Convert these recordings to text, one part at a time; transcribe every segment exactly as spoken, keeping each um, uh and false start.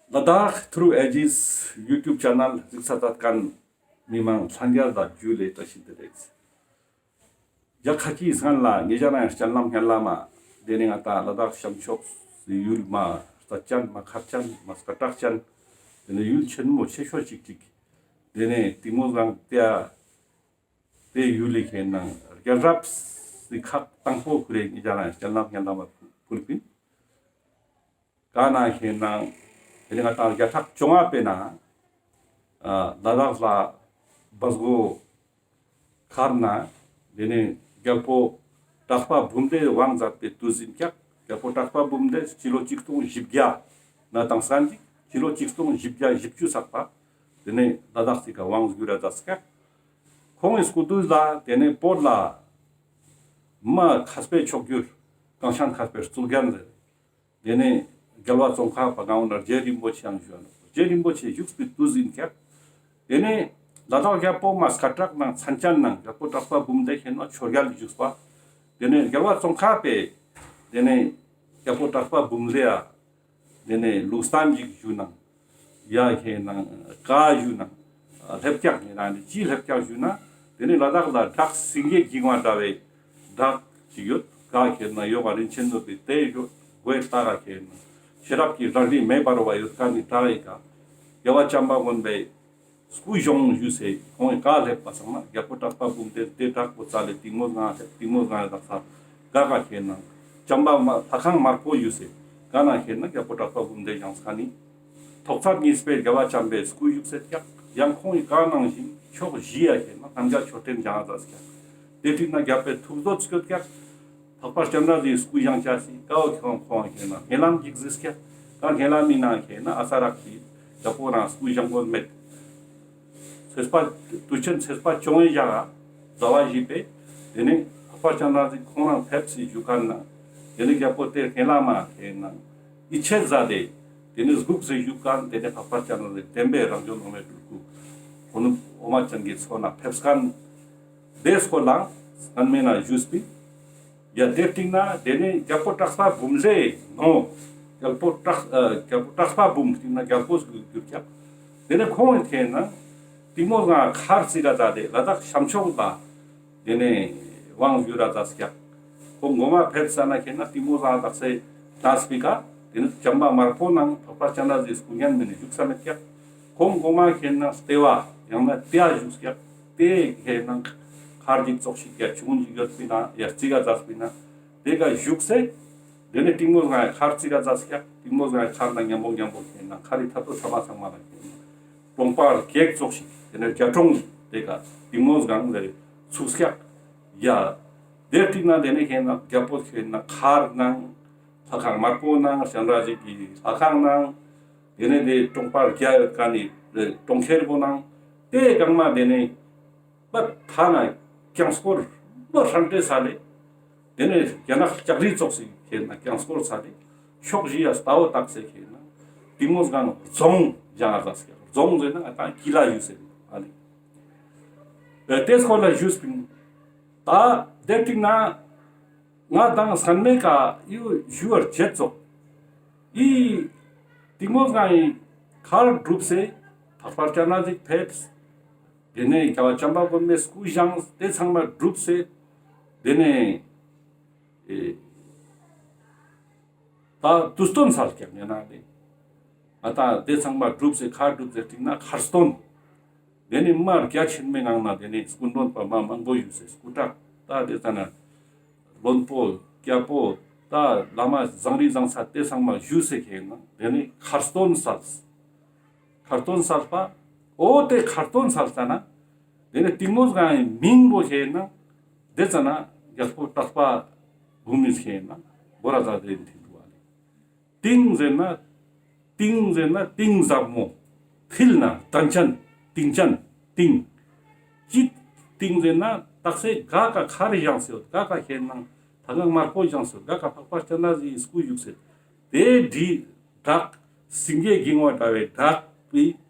ལ་དྭགས་ཐུརུ་ཨེ་ཇིས་ཡུ་ཊུབ་ཆེ་ནལ་གཟིགས་ས་མཛད་མཁན་མི་མང་ལྷན་རྒྱས་ལ་ཇུ་ལེ་བཀྲ་ཤིས་བདེ་ལེགས། རྒྱ་ཁ་ཅིག་སྔན་ལ་ངེད་ཅག་རང་སྤྱན་ལམ་སྙན་ལམ་མ་དེ་ནས་ང་ཏང་ལ་དྭགས་ཤམ་ཕྱོགས་ཡུལ་མ་རྩ་ཅན་མ་མཁར་ཅན་མ་སྐད་གྲགས་ཅན་དེ་ནས་ཡུལ་ཆེན་མོ་ཆེ་ཤོས་ཅིག་ཅིག་དེ་ནས་གཏིང་མོ་སྒང་དེ་དེ་ཡུལ་ལི་ཁེ་ནང་རྒྱལ་རབས་སི་ཁག་དང་པོ་ཁུ་རེ་ངེད་ཅག་རང་སྤྱན་ལམ་སྙན་ལམ་མ་ཕུལ་པིན། ག་ན་ཁེ་ནང་དེ་ནས་ང་ཏང་བརྒྱ་ཕྲག་བཅོ་ལྔ་པའི་ནང་ཨ་ལ་དྭགས་ལ་བ་སྒོ་མཁར་ན་དེ་ནས་རྒྱལ་པོ་གྲགས་པ་འབུམ་ལྡེ་དབང་མཛད་པའི་དུས་ཡིན་ཀྱག། རྒྱལ་པོ་གྲགས་པ་འབུམ་ལྡེ་སྤྱི་ལོ་ཆིག་སྟོང་བཞི་བརྒྱ་ན་དང་སང་ཅིག་སྤྱི་ལོ་ཆིག་སྟོང་བཞི་བརྒྱ་བཞི་བཅུ་ཚག་པ་དེ་ནས་ལ་དྭགས་སི་ཀ་དབང་བསྒྱུར་ར་མཛད་ཀྱག། ཁོང་གི་སྐུ་དུས་ལ་དེ་ནས་བོད་ལ་མ་མཁས་པའི་མཆོག་གྱུར་གངས་ཅན་མཁས་པའི་གཙུག་རྒྱན་རེད། དེ་ནས་རྒྱལ་བ་ཙོང་ཁ་པ་ང་འོ་ན་རྗེ་རིན་པོ་ཆེ་ཡང་བཞུགས་ནོག། རྗེ་རིན་པོ་ཆེ་བཞུགས་པའི་དུས་ཡིན་ཀྱག། དེ་ནས་ལ་དྭགས་རྒྱལ་པོ་མ་སྐད་གྲགས་ནང་མཚན་ཅན་ནང་རྒྱལ་པོ་གྲགས་པ་འབུམ་ལྡེ་ཁེ་ནང་ཆོས་རྒྱལ་བཞུགས་པ། དེ་ནས་རྒྱལ་བ་ཙོང་ཁ་པས་དེ་ནས་རྒྱལ་པོ་གྲགས་པ་འབུམ་ལྡེ་ཡ་དེ་ནས་ལུགས་བསྟན་ཅིག་ཞུ་ནང་ཡ་ཁེ་ནང་ག་ཞུ་ནང་སླེབས་ཀྱག། ངེད་རང་ནི་ཅི་སླེབས་ཀྱག་ཞུ་ན་དེ་ནས་ལ་དྭགས་ལ་བྲག་སེང་གེ་འགྱིང་བ་འདྲ་བའི་བྲག་ཅིག་ཡོད། ག་ཁེ་ན་ཡོག་ག་རིན་ཆེན་ནོར་བུའི་དེ་ཡོད་དགོས་ལྟ་ག་ཁེ་ན་ཤེས་རབ་ཀྱི་རང་རིག་མེ་འབར་བ་ཡོད་མཁན་ནི་བྲག་ཡི་ཀ་རྒྱལ་བ་བྱམས་པ་མགོན་པོའི་སྐུ་གཤེགས་ཞུ་སེ་ཁོང་གི་ག་སླེབས་པ་སང་ན་རྒྱལ་པོ་གྲགས་པ་འབུམ་ལྡེ་དེ་བྲག་པོ་རྩ་ལས་གཏིང་མོ་སྒང་སླེབས། གཏིང་མོ་སྒང་ལ་ས་ག་ག་ཁེ་ན་བྱམས་པ་མ་ལྷ་ཁང་དམར་པོ་ཞུ་སེ་ག་ན་ཁེ་ན་རྒྱལ་པོ་གྲགས་པ་འབུམ་ལྡེ་བཞེངས་མཁན་ནི་ཐོག་ཚད་གཉིས་པའི་རྒྱལ་བ་བྱམས་པའི་སྐུ་བཞུགས་སེ་ཀྱག། ཡང་ཁོང་གི་ག་ནང་བཞིན་ཕྱོགས་བཞི་ཡ་ཁེ་ན་རྣམ་རྒྱལ་མཆོད་རྟེན་བཞེངས་ས་ཀྱག། དེ་དུས་ན་རྒྱལ་པོའི་ཐུགས་མཛོད་སྐྱོད་ཀྱག། འཕགས་པ་སྤྱན་རས་གཟིགས་སྐུ་བཞེངས་ཅེས་སི་ཀའོ་ཁོང་ཁོང་ཁེ་ན་སྨོན་ལམ་གྱིས་གཟིགས་ཀྱག། ད་སྨོན་ལམ་མི་ནང་ཁེ་ན་ཨ་ས་རག་གི་རྒྱལ་པོ་རང་སྐུ་བཞེངས་དགོས་མེད། ཚེས་པ་དུས་ཆེན་ཚེས་པ་བཅོ་ལྔའི་ཞག་ཟླ་བ་བཞི་པའི་དེ་ནས་འཕགས་པ་སྤྱན་རས་གཟིགས་ཁོང་རང་ཕེབས་སེ་བཞུགས་མཁན་ན་དེ་ནས་རྒྱལ་པོ་དེ་སྨོན་ལམ་མ་ཁེ་ན་ཡིད་ཆེས་མཛད་དེ་དེ་ནས་སྒུག་སེ་བཞུགས་མཁན་དེ་ནས་འཕགས་པ་སྤྱན་རས་གཟིགས་བདེན་པའི་རང་བྱུང་འོ་མའི་སྤྲུལ་སྐུ་ཁོ་ནུ་འོ་མ་ཅན་གྱི་ཚོགས་ན་ཕེབས་མཁན་དེ་སྐོར་ལ་སྔན་མེ་ན་ཞུས་པི། ཡ་དེ་སྟིང་ན་དེ་ནས་རྒྱལ་པོ་གྲགས་པ་འབུམ་ལྡེ་ནོ། རྒྱལ་པོ་གྲགས་ཨ་རྒྱལ་པོ་གྲགས་པ་འབུམ་སྟིང་ན་རྒྱལ་པོ་གྱུར་ཀྱག། དེ་ནས་ཁོང་གི་ཁེ་ན་གཏིང་མོ་སྒང་མཁར་རྩིག་ག་ད་དེ་ལ་དྭགས་ཤམ་ཕྱོགས་ལ་དེ་ནས་དབང་བསྒྱུར་ར་མཛད་ཀྱག། ཁོང་གོ་མ་ཕེབས་ས་ན་ཁེ་ན་གཏིང་མོ་སྒང་དག་སེ་ལྟས་པི་ཀ་དེ་ནས་བྱམས་པ་དམར་པོ་ནང་འཕགས་པ་སྤྱན་རས་གཟིགས་སྐུ་བརྙན་མེ་ནས་བཞུགས་ས་མེད་ཀྱག། ཁོང་གོ་མ་ཁེ་ན་ལྟེ་བ་ཡང་ན་ལྟེ་བ་བཞུགས་ཀྱག། དེ་ཁེ་ན་མཁར་གྱི་ཙོགས་ཤིག་ཡ་ཆུང་ངུན་ཞིག་ཡོད་པི་ན་ཡ་རྩིག་ག་མཛད་པི་ན་དེ་ཀ་བཞུགས་སེ་དེ་ནས་གཏིང་མོ་སྒང་མཁར་རྩིག་ག་མཛད་ཀྱག། གཏིང་མོ་སྒང་མཁར་ན་མཉམ་པོ་མཉམ་པོ་ཁེ་ན་མཁར་རི་ཐབ་ཏོ་ཚང་མ་ཚང་མ་ལ་ཁེ་ན་གྲོང་པ་བརྒྱད་ཙོགས་ཤིག་དེ་ནས་རྒྱ་གྲོང་དེ་ཀ་གཏིང་མོ་སྒང་ལ་ཚུགས་ཀྱག། ཡ་དེ་སྟིང་ན་དེ་ནས་ཁེ་ན་རྒྱལ་པོ་ཁེ་ན་མཁར་ནང་ལྷ་ཁང་དམར་པོ་ནང་སྤྱན་རས་གཟིགས་ཀྱི་ལྷ་ཁང་ནང་དེ་ནས་དེ་གྲོང་པ་བརྒྱད་ཡོད་མཁན་ནི་གྲོང་ཁྱེར་པོ་ནང་དེ་གང་མ་དེ་ནས་པ་ཐ་ན་གྱང་སྐོར་པ་ཧྲན་ཏེ་ས་ལེ། དེ་ནས་རྒྱ་ནག་ལྕགས་རི་ཙོགས་སི་ཁེ་ན་གྱང་སྐོར་ས་ལེ། ཕྱོགས་བཞི་ཡ་ལྟ་བོ་བཏགས་སེ་ཁེ་ན་གཏིང་མོ་སྒང་རྫོང་བཞེངས་ས་ཀྱག། རྫོང་ཟེར་ན་ང་ཏང་ཀི་ལ་ཞུ་སེ་ཨ་ལེ། དེ་སྐོར་ལ་ཞུས་པིན། ད་དེ་སྟིང་ན་ང་དང་སྔན་མེ་ཀ་ཡུ་ཞུ་བར་བྱེད་ཙོག། ཨི་གཏིང་མོ་སྒང་ཡི་མཁར་གྲུབ་སེ་འཕགས་པ་སྤྱན་རས་གཟིགས་ཕེབས། དེ་ནས་རྒྱལ་བ་བྱམས་པ་མགོན་པོའི་སྐུ་བཞེངས་དེ་ཚང་མ་གྲུབ་སེ་དེ་ནས་ཨེ་ད་དུས་སྟོན་སལ་ཀྱག་ཡིན་ན་ལེ། ཨ་ད་དེ་ཚང་མ་གྲུབ་སེ་མཁར་གྲུབ་སེ་སྟིང་ན་མཁར་སྟོན། དེ་ནས་མ་རྒྱ་ཆེན་མོའི་ནང་ན་དེ་ནས་སྐུ་མགྲོན་པ་མ་མང་པོ་ཡོད་སེ་སྐུ་དྲག་ད་དེ་ཙ་ན་བློན་པོ་རྒྱལ་པོ་ད་བླ་མ་བཟང་རིགས་བཟང་ས་དེ་ཚང་མ་ཞུ་སེ་ཁེ་ན་དེ་ནས་མཁར་སྟོན་སལ། མཁར་སྟོན་སལ་པ། འོ་དེ་མཁར་སྟོན་སལ་ཙ་ན་དེ་ནས་གཏིང་མོ་སྒང་ཡི་མིང་པོ་ཁེ་ན་དེ་ཙ་ན་རྒྱལ་པོ་གྲགས་པ་འབུམ་མི་ཁེ་ན་བོ་ར་ཛ་དེ་ཐིག་འདུག་བ་ལེ། གཏིང་ཟེར་ན་གཏིང་ཟེར་ན་གཏིང་ཟབ་མོ། ཐིལ་ན་དན་ཅན་གཏིང་ཅན་གཏིང་། ཅི་གཏིང་ཟེར་ན་དག་སེ་ག་ཀ་མཁར་བཞེངས་སེ་ཡོད། ག་ཀ་ཁེ་ན་ལྷ་ཁང་དམར་པོ་བཞེངས་སེ་ཡོད། ག་ཀ་འཕགས་པ་སྤྱན་རས་གཟིགས་སྐུ་བཞུགས་སེ་ཡོད། དེ་འདྲའི་བྲག་སེང་གེ་འགྱིང་བ་འདྲ་བའི་བྲག་པའི་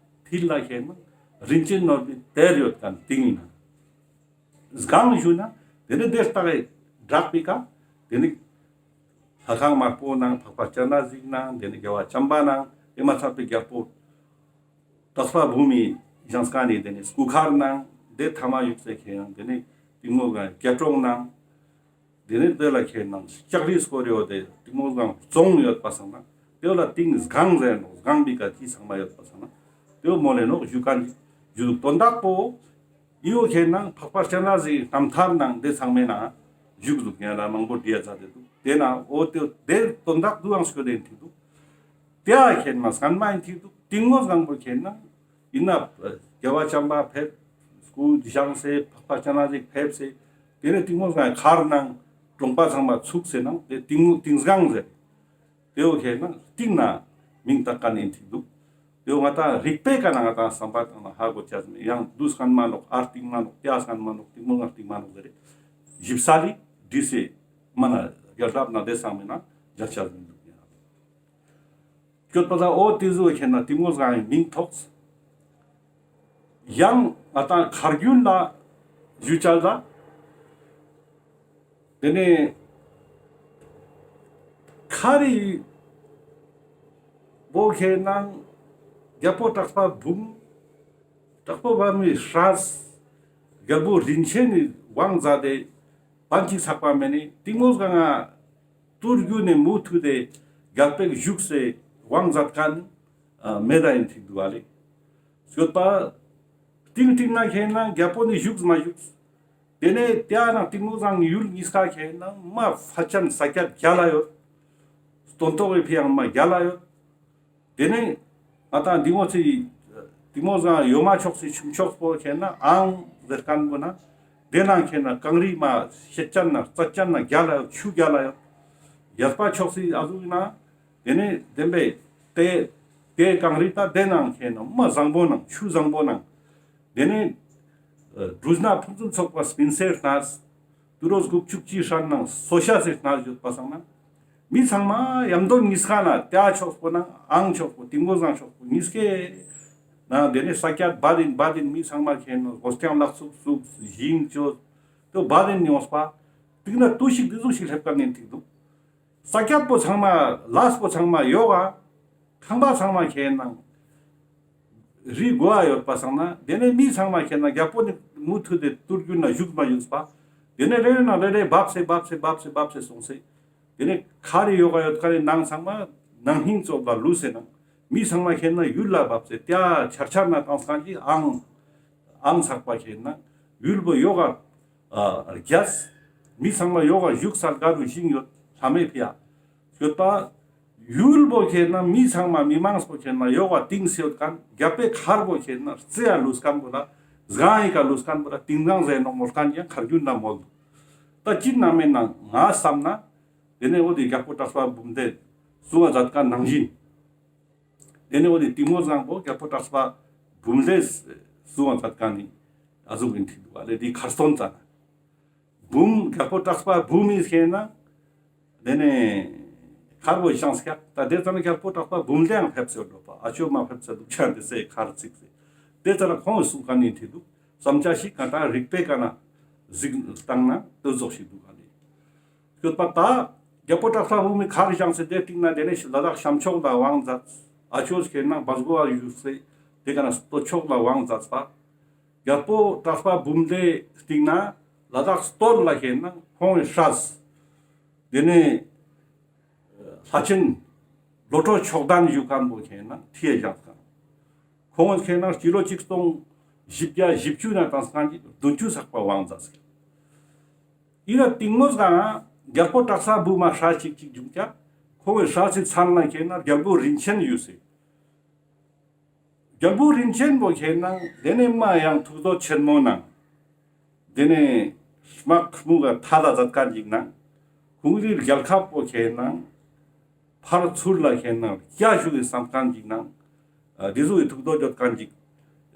ཐིལ་ལ་ཁེ་ན་རིན་ཆེན་ནོར་བུའི་གཏེར་ཡོད་མཁན་གཏིང་ན། སྒང་ཞུ་ན་དེ་ནི་དེ་ལྟ་བུའི་བྲག་པའི་ཀ་དེ་ནི་ལྷ་ཁང་དམར་པོ་ནང་འཕགས་པ་སྤྱན་རས་གཟིགས་ནང་དེ་ནི་རྒྱལ་བ་བྱམས་པ་ནང་ དེ་མ་ཚད་པའི་རྒྱལ་པོ་གྲགས་པ་འབུམ་མི་ཞང་སྐལ་ནི་དེ་ནི་སྐུ་མཁར་ནང་དེ་ཐ་མ་ཡུག་ཚེ་ཁེ་ཡང་དེ་ནི་གཏིང་མོ་སྒང་རྒྱ་གྲོང་ནང་དེ་ནི་དེ་ལ་ཁེ་ནང་ལྕགས་རི་སྐོར་ཡོད་དེ་གཏིང་མོ་སྒང་རྫོང་ཡོད་པ་སང་ན་དེ་ལ་གཏིང་སྒང་ཟེར་ནོག། སྒང་པའི་ཀ་ཐི་ཚང་མ་ཡོད་པ་སང་ན་དེ་མོ་ལེ་ནོག་ཞུ་མཁན་ཞུ་དོན་དག་པོ་ཡོ་ཁེ་ནང་འཕགས་པ་སྤྱན་རས་གཟིགས་རྣམ་ཐར་ནང་དེ་ཚང་མའི་ནང་བཞུགས་འདུག། ཡང་ལ་མང་པོ་བྲིས་ཚར་ཏེ་འདུག། དེ་ན་འོ་དེ་དེ་དོན་དག་དུའང་ཤོད་དེ་འདུག། དེ་ཁེ་ན་སྔན་མ་ཡིན་ཐིག་འདུག། གཏིང་མོ་སྒང་པོ་ཁེ་ན་ཡིན་ན་རྒྱལ་བ་བྱམས་པ་ཕེབས་སྐུ་བཞེངས་སེ་འཕགས་པ་སྤྱན་རས་གཟིགས་ཕེབས་སེ་དེ་ནས་གཏིང་མོ་སྒང་མཁར་ནང་གྲོང་པ་ཚང་མ་ཚུགས་སེ་ནང་དེ་གཏིང་མོ་གཏིང་སྒང་ཟེར། དེའོ་ཁེ་ན་གཏིང་ན་མིང་བཏགས་མཁན་ཡིན་ཐིག་འདུག། དེའོ་ང་ཏང་རིག་པའི་ཀ་ན་ང་ཏང་བསམ་པ་བཏང་ན་ཧ་གོ་ཆ་ཟིན་ཡང་དུས་སྔན་མ་ནོག། ཨར་གཏིང་མ་ནོག། ཏེ་ཨ་སྔན་མ་ནོག། གཏིང་མོ་ང་གཏིང་མ་ནོག་ཟེར་རེ་ཞིབ་ས་ལི་བྲིས་སེ་མ་ན་རྒྱལ་རབས་ན་དེ་ཚང་མེ་ན་རྒྱལ་ཆ་ཟིན་འདུག་ཡ། སྐྱོད་པ་ད་འོ་དེ་ཟུ་ཁེ་ན་གཏིང་མོ་སྒང་མིང་ཐོགས། ཡང་ང་ཏང་མཁར་རྒྱུན་ལ་ཞུ་ཆ་ལ། དེ་ནས་མཁར་རི་བོ་ཁེ་ན་རྒྱལ་པོ་གྲགས་པ་འབུམ། གྲགས་པ་འབུམ་མི་སྲས་རྒྱལ་པོ་རིན་ཆེན་ནི་དབང་མཛད་དེ་བན་གཅིག་ཚག་པ་མེ་ནི་གཏིང་མོ་སྒང་ང་ཏུར་རྒྱུ་ནས་མུ་མཐུད་དེ་རྒྱལ་པོ་བཞུགས་སེ་དབང་མཛད་མཁན་མེ་ད་ཡིན་ཐིག་འདུག་ཨ་ལེ། སྐྱོད་པ་གཏིང་གཏིང་ན་ཁེ་ན་རྒྱལ་པོ་ནི་བཞུགས་མ་བཞུགས། དེ་ནས་དེ་ན་གཏིང་མོ་སྒང་ཡུལ་གཉིས་ཀ་ཁེ་ན་མ་ཕ་ཆེན་ས་ཀྱད་རྒྱལ་ལ་ཡོད། སྟོན་ཐོག་གི་ཕི་ཡང་མ་རྒྱལ་ལ་ཡོད། དེ་ནས་ང་ཏང་གཏིང་མོ་ཚེ་གཏིང་མོ་སྒང་ཡོ་མ་ཕྱོགས་སི་ཆུ་ཕྱོགས་པོ་ཁེ་ན་ཨང་ཟེར་མཁན་པོ་ན་དེ་ན་ཁེ་ན་གངས་རི་མ་ཤེད་ཅན་ན་རྩ་ཅན་ན་རྒྱལ་ལ་ཡོད། ཆུ་རྒྱལ་ལ་ཡོད། ཡར་པ་ཕྱོགས་སི་ཨ་ཟུག་ན་དེ་ནས་བདེན་པའི་དེ་དེ་གངས་རི་ད་དེ་ནང་ཁེ་ན་མ་བཟང་པོ་ནང་ཆུ་བཟང་པོ་ནང་དེ་ནས་གྲུ་ན་ཕུན་སུམ་ཚོགས་པ་སྤུན་སེར་ན་དུ་རོ་དགུ་བཅུ་གཅིག་ཧྲན་ནང་སོ་ཤ་སེ་ན་ཡོད་པ་སང་ན་མི་ཚང་མ་ཡམ་དོན་གཉིས་ཀ་ན་དེ་ཕྱོགས་པོ་ན་ཨང་ཕྱོགས་པོ་གཏིང་མོ་སྒང་ཕྱོགས་པོ་གཉིས་ཀའི་ན་དེ་ནས་ས་ཀྱད་བ་དིན་བ་དིན་མི་ཚང་མ་ཁེ་ན་འོ་སྐྱང་ལག་ཚུགས་ཚུགས་ཞིང་ཅོ་དེ་བ་དིན་ཉོས་པ་དེ་ན་དུ་ཞིག་དེ་ཟུག་ཞིག་སླེབས་ཀ་ནས་ཐིག་འདུག། ས་ཀྱད་པོ་ཚང་མ་ལས་པོ་ཚང་མ་ཡོག་ག་ཁང་པ་ཚང་མ་ཁེ་ན་རི་གོ་ཨ་ཡོད་པ་སང་ན་དེ་ནས་མི་ཚང་མ་ཁེ་ན་རྒྱལ་པོ་ནི་མུ་མཐུད་དེ་ཏུར་རྒྱུན་ན་བཞུགས་མ་བཞུགས་པ་དེ་ནས་རེ་རེ་ན་རེ་རེ་བབས་སེ་བབས་སེ་བབས་སེ་བབས་སེ་སོང་སེ་དེ་ནས་མཁར་རི་ཡོག་ག་ཡོད་མཁར་རི་ནང་ཚང་མ་ནང་སྙིང་ཙོགས་ལ་ལུས་སེ་ནང་མི་ཚང་མ་ཁེ་ན་ཡུལ་ལ་བབས་སེ་དེ་ཆར་ཆར་ན་བཏང་སང་གི་ཨང་ཨང་ཚག་པ་ཁེ་ན་ཡུལ་པོ་ཡོག་ག་རྒྱས། མི་ཚང་མ་ཡོག་ག་བཞུགས་ས་དགའ་རུ་ཞིང་ཡོད་ལྷ་མེ་ཕི་ཡ། ཡོད་པ། ཡུལ་པོ་ཁེ་ན་མི་ཚང་མ་མི་མང་པོ་ཁེ་ན་ཡོག་ག་གཏིང་སེ་ཡོད་མཁན་རྒྱལ་པོའི་མཁར་པོ་ཁེ་ན་རྩེ་ཡ་ལུས་མཁན་པོ་ལ་སྒང་ཡི་ཀ་ལུས་མཁན་པོ་ལ་གཏིང་སྒང་ཟེར་ནོག་མོལ་མཁན་ཡང་མཁར་རྒྱུན་ན་མོལ་འདུག། ད་ཅི་ན་མེད་ན་ང་བསམ་ན་དེ་ནས་འོ་དེ་རྒྱལ་པོ་གྲགས་པ་འབུམ་ལྡེ་གསུང་བ་མཛད་མཁན་ནང་བཞིན། དེ་ནས་འོ་དེ་གཏིང་མོ་སྒང་པོ་རྒྱལ་པོ་གྲགས་པ་འབུམ་ལྡེ་གསུང་བ་མཛད་མཁན་ནི་ཨ་ཟུག་ཡིན་ཐིག་འདུག་ཨ་ལེ། དེ་མཁར་སྟོན་ཙ་ན། འབུམ་རྒྱལ་པོ་གྲགས་པ་འབུམ་མི་ཁེ་ན། དེ་ནས་མཁར་བོ་ཞང་སྐྱག་ད་དེ་ཙ་ན་རྒྱལ་པོ་གྲགས་པ་འབུམ་ལྡེ་ཡང་ཕེབས་སེ་འགྲོ་པ་ཨ་ཅོ་མ་ཕེབས་སེ་འདུག་ཆ་དེ་སེ་མཁར་ཚིག་སེ། དེ་ཙ་ན་ཁོང་གསུང་མཁན་ནི་ཐིག་འདུག་བསམ་ཆ་ཞིག་ག་ད་རིག་པའི་ཀ་ན་གཟིགས་བཏང་ན་དེ་ཟོག་ཞིག་འདུག་ཨ་ལེ། སྐྱོད་པ་ད། རྒྱལ་པོ་གྲགས་པ་འབུམ་མི་མཁར་བཞེངས་སེ་དེ་སྟིང་ན་དེ་ནས་ལ་དྭགས་གཤམ་ཕྱོགས་ལ་དབང་མཛད། ཨ་ཅོ་ཁེ་ན་བ་སྒོ་བ་བཞུགས་སེ་དེ་ཀ་ན་སྟོད་ཕྱོགས་ལ་དབང་མཛད་པ། རྒྱལ་པོ་གྲགས་པ་འབུམ་ལྡེ་སྟིང་ན་ལ་དྭགས་སྟོད་ལ་ཁེ་ན་ཁོང་གི་སྲས། དེ་ནས་ལྷ་ཆེན་ལོ་ཊོ་མཆོག་ལྡན་བཞུགས་མཁན་པོ་ཁེ་ན་ཐིའེ་བཞེངས་མཁན། ཁོང་ཁེ་ན་སྤྱི་ལོ་ཆིག་སྟོང་བཞི་བརྒྱ་བཞི་བཅུ་ན་བཏང་མཁན་གྱི་བདུན་ཅུ་ཚག་པ་དབང་མཛད་ཟེར། ཨི་ར་གཏིང་མོ་སྒང་རྒྱལ་པོ་གྲགས་པ་འབུམ་མ་སྲས་གཅིག་གཅིག་བྱུང་ཀྱང་ཁོང་གི་སྲས་ཚིག་མཚན་ལ་ཁེ་ན་རྒྱལ་པོ་རིན་ཆེན་ཡོད་ཟེར། རྒྱལ་པོ་རིན་ཆེན་པོ་ཁེ་ན་དེ་ནས་མ་ཡང་ཐུགས་རྡོ་ཆེན་མོ་ནང་། དེ་ནས་དམག་མུ་ག་ཐ་ད་མཛད་མཁན་ཅིག་ནང་། ཁོང་གི་རྒྱལ་ཁབ་པོ་ཁེ་ན་ཕར་ཚུར་ལ་ཁེ་ན་རྒྱ་ཞུ་གི་བསམ་མཁན་ཅིག་ནང་། ཨ་དེ་ཟུག་གི་ཐུགས་རྡོ་གཅོད་མཁན་ཅིག་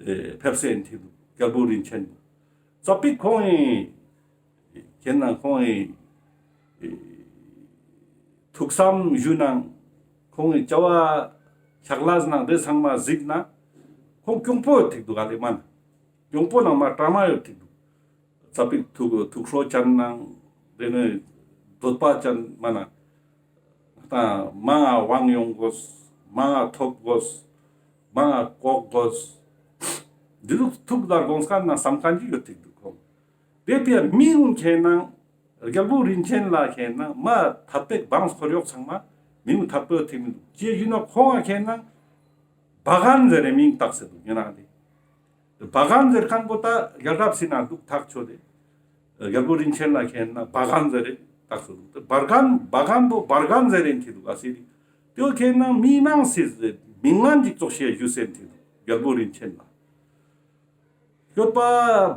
ཨེ་ཕེབས་སེ་ཡིན་ཐིག་འདུག་རྒྱལ་པོ་རིན་ཆེན་པོ། ཙ་པིག་ཁོང་ངི་ཁེ་ན་ཁོང་ངི་ཐུགས་བསམ་ཞུ་ནང་ཁོང་ངི་བྱ་བ་ཕྱག་ལས་ནང་དེ་ཚང་མ་གཟིགས་ན་ཁོང་གྱོང་པོ་ཐིག་འདུག་ག་ལེ་མ་ན། གྱོང་པོ་ནང་མ་དྲ་མ་ཡོད་ཐིག་འདུག། ཙ་པིག་ཐུགས་ཐུགས་ཁྲོ་ཅན་ནང་དེ་ནས་འདོད་པ་ཅན་མ་ན། ད་མང་ང་དབང་ཡོང་དགོས། མང་ང་ཐོབ་དགོས། མང་ང་ལྐོག་དགོས། འདི་ལུགས་ཐུགས་ལ་དགོངས་ཁན་ན་བསམ་ཁན་ཅིག་ཡོད་ཐིག་འདུག་ཁོང་། དེ་ཕི་ཡ་མི་གུན་ཁེ་ནང་རྒྱལ་པོ་རིན་ཆེན་ལ་ཁེ་ནང་མ་ཐད་པའི་འབངས་འཁོར་གཡོག་ཚང་མ་མི་གུན་ཐད་པའི་ཐིག་མི་འདུག་ཅེས་ཡིན་ནོ་ཁོང་ང་ཁེ་ནང་བ་གན་ཟེར་རེ་མིང་བཏགས་སེ་འདུག་ཡིན་ན་དེ། བ་གན་ཟེར་ཁན་པོ་ད་རྒྱལ་རབས་སི་ནང་འདུག་ཐག་ཆོད་དེ། རྒྱལ་པོ་རིན་ཆེན་ལ་ཁེ་ནང་བ་གན་ཟེར་རེ་བཏགས་སེ་འདུག་བ་གན་བ་གན་པོ་བ་གན་ཟེར་རེ་ཐིག་འདུག་ཨ་སི་རི། དེ་ཁེ་ནང་མི་མང་སི་མིང་ངན་ཅིག་ཙོགས་ཤིག་ཞུ་སེ་ཐིག་འདུག་རྒྱལ་པོ་རིན་ཆེན་ལ། ཡོད་པ་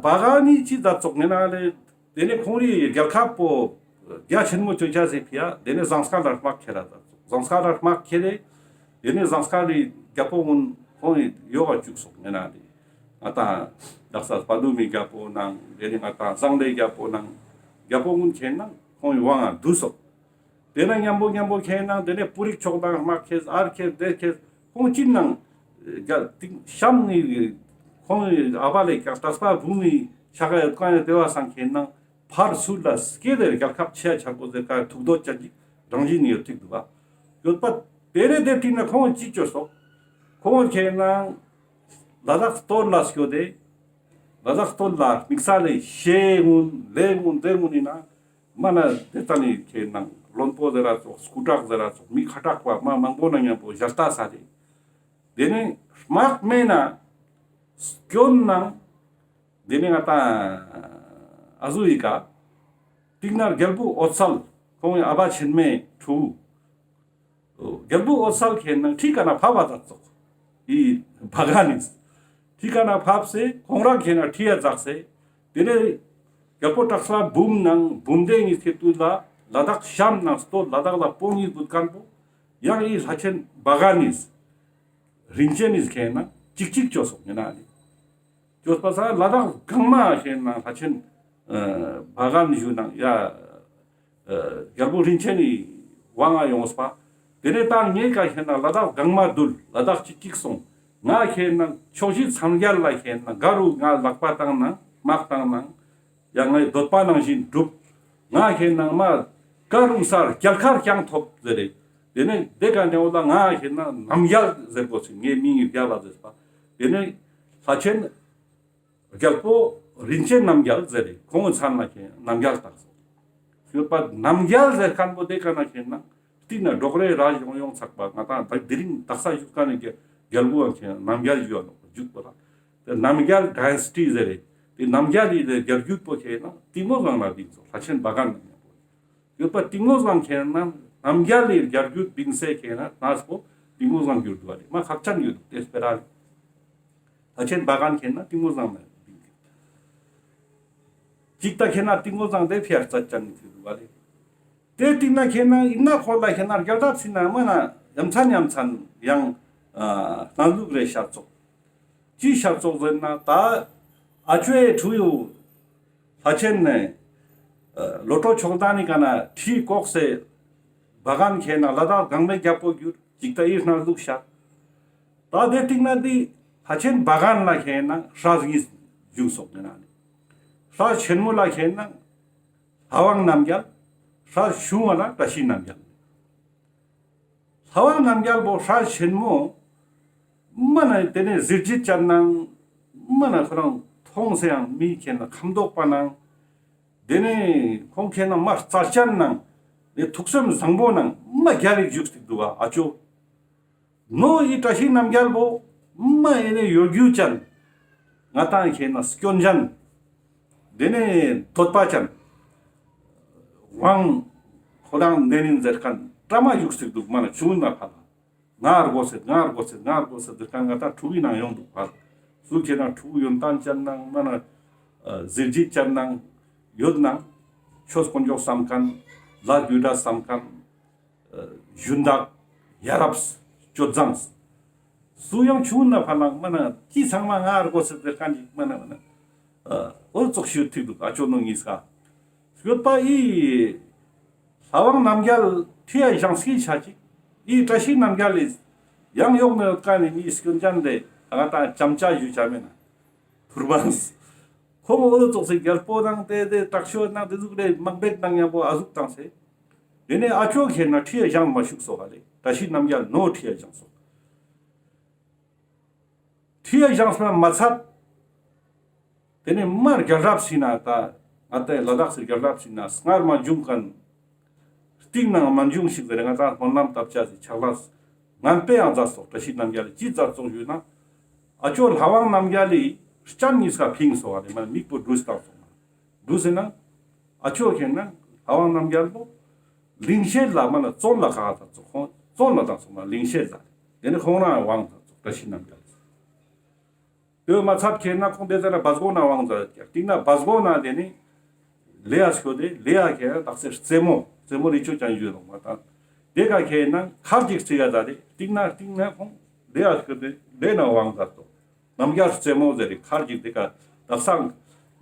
བ་གན་ནི་ཅི་ད་ཙོགས་ངེ་ན་ལེ། དེ་ནས་ཁོང་རི་རྒྱལ་ཁབ་པོ་རྒྱ་ཆེན་མོ་ཅོ་ཅ་སེ་ཕི་ཡ། དེ་ནས་ཟངས་དཀར་ལ་དམག་ཁྱེར་ར་ད་ཙོགས། ཟངས་དཀར་ལ་དམག་ཁྱེར་རེ། དེ་ནས་ཟངས་དཀར་རི་རྒྱལ་པོ་གུན་ཁོང་ཡོག་ག་བཅུག་སོག་ངེ་ན་ལེ། ང་ཏང་དག་ས་དཔའ་བདུད་མི་རྒྱལ་པོ་ནང་། དེ་ནས་ང་ཏང་ཟངས་ལེ་རྒྱལ་པོ་ནང་། རྒྱལ་པོ་གུན་ཁེ་ནང་ཁོང་ཡི་དབང་ང་བསྡུས་སོག་དེ་ན་མཉམ་པོ་མཉམ་པོ་ཁེ་ནང་དེ་ནས་པུ་རིག་ཕྱོགས་ནང་དམག་ཁྱེར། ཨར་ཁྱེར་དེ་ཁྱེར། ཁོང་ཅི་ནང་རྒྱ་ཏིང་ཤམ་ནི་ཁོང་ཨ་བ་ལེ་ཀ་ཏ་སྤ་བུ་མི་ཤ་ག་ཡོད་ཀ་ཡོད་དེ་བ་སང་ཁེ་ནང་ཕར་ཚུར་ལ་སྐྱེ་དེ་རྒྱལ་ཁབ་ཆེ་ཆ་པོ་ཟེར་ཀ་ཐུགས་འདོད་ཅན་གྱི་རང་བཞིན་ཡོད་ཐིག་འདུག་པ། ཡོད་པ་དེ་རེ་དེ་ཏིང་ན་ཁོང་ཅི་ཅོ་སོག་ཁོང་ཁེ་ནང་ལ་དྭགས་སྟོད་ལ་སྐྱོད་དེ། ལ་དྭགས་སྟོད་ལ་དམིགས་བསལ་ལེ་ཤེ་གུན་ལེ་གུན་དེ་གུན་ཡིན་ན། མ་ན་དེ་ཙ་ནི་ཁེ་ནང་བློན་པོ་ཟེར་ར་ཙོགས། སྐུ་དྲག་ཟེར་ར་ཙོགས། མི་ཁ་དྲག་པ་མ་མང་པོ་ནང་མཉམ་པོ་ཞལ་ལྟ་ས་རེ། དེ་ནས་དམག་མེད་ན་སྐྱོན་ནང་། དེ་ནས་ང་ཏང་ཨ་ཟུ་ཡི་ཀ་ཏིང་ན་རྒྱལ་པོ་འོད་གསལ་ཁོང་ཨ་བ་ཆེན་མོའི་ཕྲུ་གུ། རྒྱལ་པོ་འོད་གསལ་ཁེ་ནང་ཁྲི་ཀ་ན་ཕབ་པ་ད་ཙོགས། ཨི་བ་གན་ནི་ཁྲི་ཀ་ན་ཕབ་སེ་ཁོང་རང་ཁེ་ནང་ཁྲི་ཡ་འཛེགས་སེ། དེ་ནས་རྒྱལ་པོ་དྲག་ས་འབུམ་ནང་འབུམ་སྡེ་གཉིས་ཁེ་ཏུ་ལ་ལ་དྭགས་ཤམ་ནང་སྟོད་ལ་དྭགས་ལ་པོ་གཉིས་བུད་ཁན་པོ་ཡང་ཨི་ལྷ་ཆེན་བ་གན་ནི་རིན་ཆེན་ནི་ཁེ་ནང་ཅིག་ཅིག་ཅོ་སོག་ངེ་ན་ནི། ཅོས་པ་ས་ལ་དྭགས་གང་མ་ཁེ་ནང་ལྷ་ཆེན་ཨ་བ་གན་ཞུ་ནང་ཡ་ཨ་རྒྱལ་པོ་རིན་ཆེན་ནི་དབང་ང་ཡོངས་པ། དེ་ནས་ད་ངེ་ཀ་ཁེ་ནང་ལ་དྭགས་གང་མ་འདུལ། ལ་དྭགས་ཅིག་ཅིག་སོང་། ང་ཁེ་ནང་ཕྱོགས་བཞི་མཚམས་བརྒྱད་ལ་ཁེ་ནང་ག་རུ་ང་ལག་པ་བཏང་ནང་དམག་བཏང་ནང་ཡ་ངའི་འདོད་པ་ནང་བཞིན་འགྲུབ། ང་ཁེ་ནང་མ་ག་རུ་སར་རྒྱལ་ཁ་རྐྱང་ཐོབ་ཟེར་རེ། དེ་ནས་དེ་ཀ་ནེ་འོ་ལ་ང་ཁེ་ནང་རྣམ་རྒྱལ་ཟེར་དགོས་སི་ངའི་མིང་ངི་རྒྱལ་ལ་ཟེར་པ། དེ་ནས་ལྷ་ཆེན་རྒྱལ་པོ་རིན་ཆེན་རྣམ་རྒྱལ་ཟེར་རེ། ཁོང་མཚན་ལ་ཁེ་རྣམ་རྒྱལ་བཏགས་སོ། ཡོད་པ་རྣམ་རྒྱལ་ཟེར་ཁན་པོ་དེ་ཀ་ན་ཁེ་ན་སྟིང་ན་འབྲོག་རེ་ར་ཡོང་ཡོང་ཚག་པ་ང་ཏང་དེ་རིང་དག་ས་བཞུགས་ཀ་ནས་རྒྱལ་པོ་ཡང་ཁེ་རྣམ་རྒྱལ་ཡོད་ནོག་བཞུགས་པ་ལ། དེ་རྣམ་རྒྱལ་ཌའི་ནེ་སི་ཊི་ཟེར་རེ། དེ་རྣམ་རྒྱལ་ལི་རྒྱལ་རྒྱུད་པོ་ཁེ་ན་ཏིང་མོ་སྒང་ལ་བིང་སོ། ལྷ་ཆེན་བ་གན་ནང་མཉམ་པོ། ཡོད་པ་ཏིང་མོ་སྒང་ཁེ་ན་རྣམ་རྒྱལ་ལི་རྒྱལ་རྒྱུད་བིང་སེ་ཁེ་ན་ནས་པོ་ཏིང་མོ་སྒང་གྱུར་འདུག་པ་ལེ། མ་ཁག་ཅན་ཡོད་འདུག་དེ་སྤེ་ར་ལེ། ལྷ་ཆེན་བ་གན་ཁེ་ན་ཏིང་མོ་སྒང་ན་བིང་། ཅིག་ད་ཁེ་ན་ཏིང་མོ་སྒང་དེ་ཕི་ཡ་རྩ་ཅན་ནི་ཐུག་འདུག་པ་ལེ། དེ་སྟིང་ན་ཁེ་ན་ཨིན་ན་ཁོ་ལ་ཁེ་ན་རྒྱལ་རབས་སི་ན་མ་ན་ཡ་མཚན་ཡ་མཚན་ཡང་ཨ་སྣང་ལུགས་རེ་ཤར་ཙོག་ཅི་ཤར་ཙོག་ཟེར་ན་ད་ཨ་ཅོའི་ཕྲུ་གུ་ལྷ་ཆེན་ནས་ཨ་ལོ་ཏོ་ཕྱོགས་དང་ནི་ཀ་ན་ཁྲི་ལྐོག་སེ་བ་གན་ཁེ་ན་ལ་དྭགས་གང་མའི་རྒྱལ་པོ་གྱུར། ཅིག་ད་ཨི་སྣང་ལུགས་ཤར། ད་དེ་སྟིང་ན་དེ་ལྷ་ཆེན་བ་གན་ལ་ཁེ་ན་སྲས་གཉིས་བྱུང་སོག་ངེ་ན་ནི། སྲས་ཆེན་མོ་ལ་ཁེ་ན་ལྷ་དབང་རྣམ་རྒྱལ། སྲས་ཆུང་བ་ལ་བཀྲ་ཤིས་རྣམ་རྒྱལ། ལྷ་དབང་རྣམ་རྒྱལ་པོ་སྲས་ཆེན་མོ་མ་ན་དེ་ནས་གཟི་བརྗིད་ཅན་ནང་མ་ན་ཁོ་རང་མཐོང་སེ་ཡང་མི་ཁེ་ན་ཁམས་དོག་པ་ནང་། དེ་ནས་ཁོང་ཁེ་ན་མ་རྩ་ཅན་ནང་། དེ་ཐུགས་སེམས་བཟང་པོ་ནང་མ་རྒྱལ་ལ་བཞུགས་ཏེ་འདུག་པ་ཨ་ཅོ། ནོ་ཨི་བཀྲ་ཤིས་རྣམ་རྒྱལ་པོ་མ་ཨེ་ནས་གཡོ་སྒྱུ་ཅན། ང་ཏང་ཁེ་ན་སྐྱོན་ཅན། དེ་ནས་འདོད་པ་ཅན། དབང་ཁོ་རང་འདི་ནི་ཟེར་ཁན་བཀྲ་མ་བཞུགས་ཏེ་འདུག་མ་ན་ཆུང་ན་ཕ་ལ། ང་དགོས་སེ་ང་དགོས་སེ་ང་དགོས་སེ་ཟེར་ཁན་ང་ཏང་ཕྲུ་གུའི་ནང་ཡོང་འདུག་པ། སུ་ཁེ་ན་ཕྲུ་གུ་ཡོན་ཏན་ཅན་ནང་མ་ན་ཨ་གཟི་བརྗིད་ཅན་ནང་ཡོད་ནང་ཆོས་དཀོན་མཆོག་བསམ་ཁན་ལ་རྒྱུ་འབྲས་བསམ་ཁན་ཨ་ཞུན་དག་ཡ་རབས་སྤྱོད་བཟང་། སུ་ཡང་ཆུང་ན་ཕ་ལ་མ་ན་ཅི་ཚང་མ་ང་དགོས་སེ་ཟེར་ཁན་ཅིག་མ་ན་མ་ན་ཨ་འོ་ཙོགས་ཤིག་ཐིག་འདུག་ཨ་ཅོ་ནོ་ཉིས་ཀ་ཡོད་པ་ཨི། ལྷ་དབང་རྣམ་རྒྱལ་ཁྲི་ཡ་ཞང་སྐྱིད་ཆ་ཅིག་ཨི་བཀྲ་ཤིས་རྣམ་རྒྱལ་ལི་ཡང་ཡོག་ནས་ཡོད་ཀ་ནི་མི་སྐྱོན་ཅན་དེ་ང་ཏང་ཅམ་ཅ་ཞུ་ཆ་མེད་ན་ཐུར་མ་ཁོང་འོ་ཙོགས་སེ་རྒྱལ་པོ་དང་དེ་དེ་དྲག་ཤོས་ནང་དེ་ཟུག་རེ་དམག་འབེད་ནང་ཡང་པོ་ཨ་ཟུག་བཏང་སེ། དེ་ནས་ཨ་ཅོ་ཁེ་ན་ཁྲི་ཡ་ཞང་མ་བཞུགས་སོག་ལེ། བཀྲ་ཤིས་རྣམ་རྒྱལ་ནོ་ཁྲི་ཡ་ཞང་སོག་ཁྲི་ཡ་བཞེངས་པ་མ་ཚད། དེ་ནས་མར་རྒྱལ་རབས་ཟེར་ན་ད་ང་ཏང་ལ་དྭགས་སི་རྒྱལ་རབས་ཟེར་ན་སྔར་མ་བྱུང་མཁན། སྟིང་ནེ་མ་བྱུང་ཞིག་ཟེར་ང་ཏང་སྨོན་ལམ་བཏབ་ཅེས་སི་ཕྱག་ལས་ངན་པ་ཡང་མཛད་སོག་བཀྲ་ཤིས་རྣམ་རྒྱལ་ལི་ཅི་མཛད་སོག་ཞུས་ན། ཨ་ཅོ་ལྷ་དབང་རྣམ་རྒྱལ་ལི་སྤྱན་གཉིས་ཀ་ཕིངས་སོག་ཨ་ནི་མ་མིག་པོ་འབྲུས་བཏང་སོག་ན། འབྲུས་ཟེར་ན། ཨ་ཅོ་ཁེ་ན་ལྷ་དབང་རྣམ་རྒྱལ་པོ་གླིང་ཤེད་ལ་མ་ན་བཙོན་ལ་ག་ད་ཙོག་ཁོང་བཙོན་ལ་བཏང་སོག་ན་གླིང་ཤེད་ལ། དེ་ནི་ཁོང་རང་དབང་ད་ཙོག་བཀྲ་ཤིས་རྣམ་རྒྱལ། དེ་མ་ཚད་ཁེ་ན་ཁོང་དེ་ཟེར་ན་བ་སྒོ་ན་དབང་མཛད་ཀྱག་སྟིང་ནེ་བ་སྒོ་ན་དེ་ནི་ལེ་ཡ་སྐྱོད་དེ་ལེ་ཡ་ཁེ་ན་དག་ས་རྩེ་མོ་རྩེ་མོ་རི་ཆོ་ཅན་ཡོད་རུང་མ་ད། དེ་ཀ་ཁེ་ན་མཁར་ཅིག་རྩིག་ག་ད་དེ་སྟིང་ནེ་སྟིང་ནེ་ཁོང་ལེ་ཡ་སྐྱོད་དེ་ལེ་ན་དབང་མཛད་དོ། རྣམ་རྒྱལ་རྩེ་མོ་ཟེར་རི་མཁར་ཅིག་དེ་ཀ་དག་ས་ང་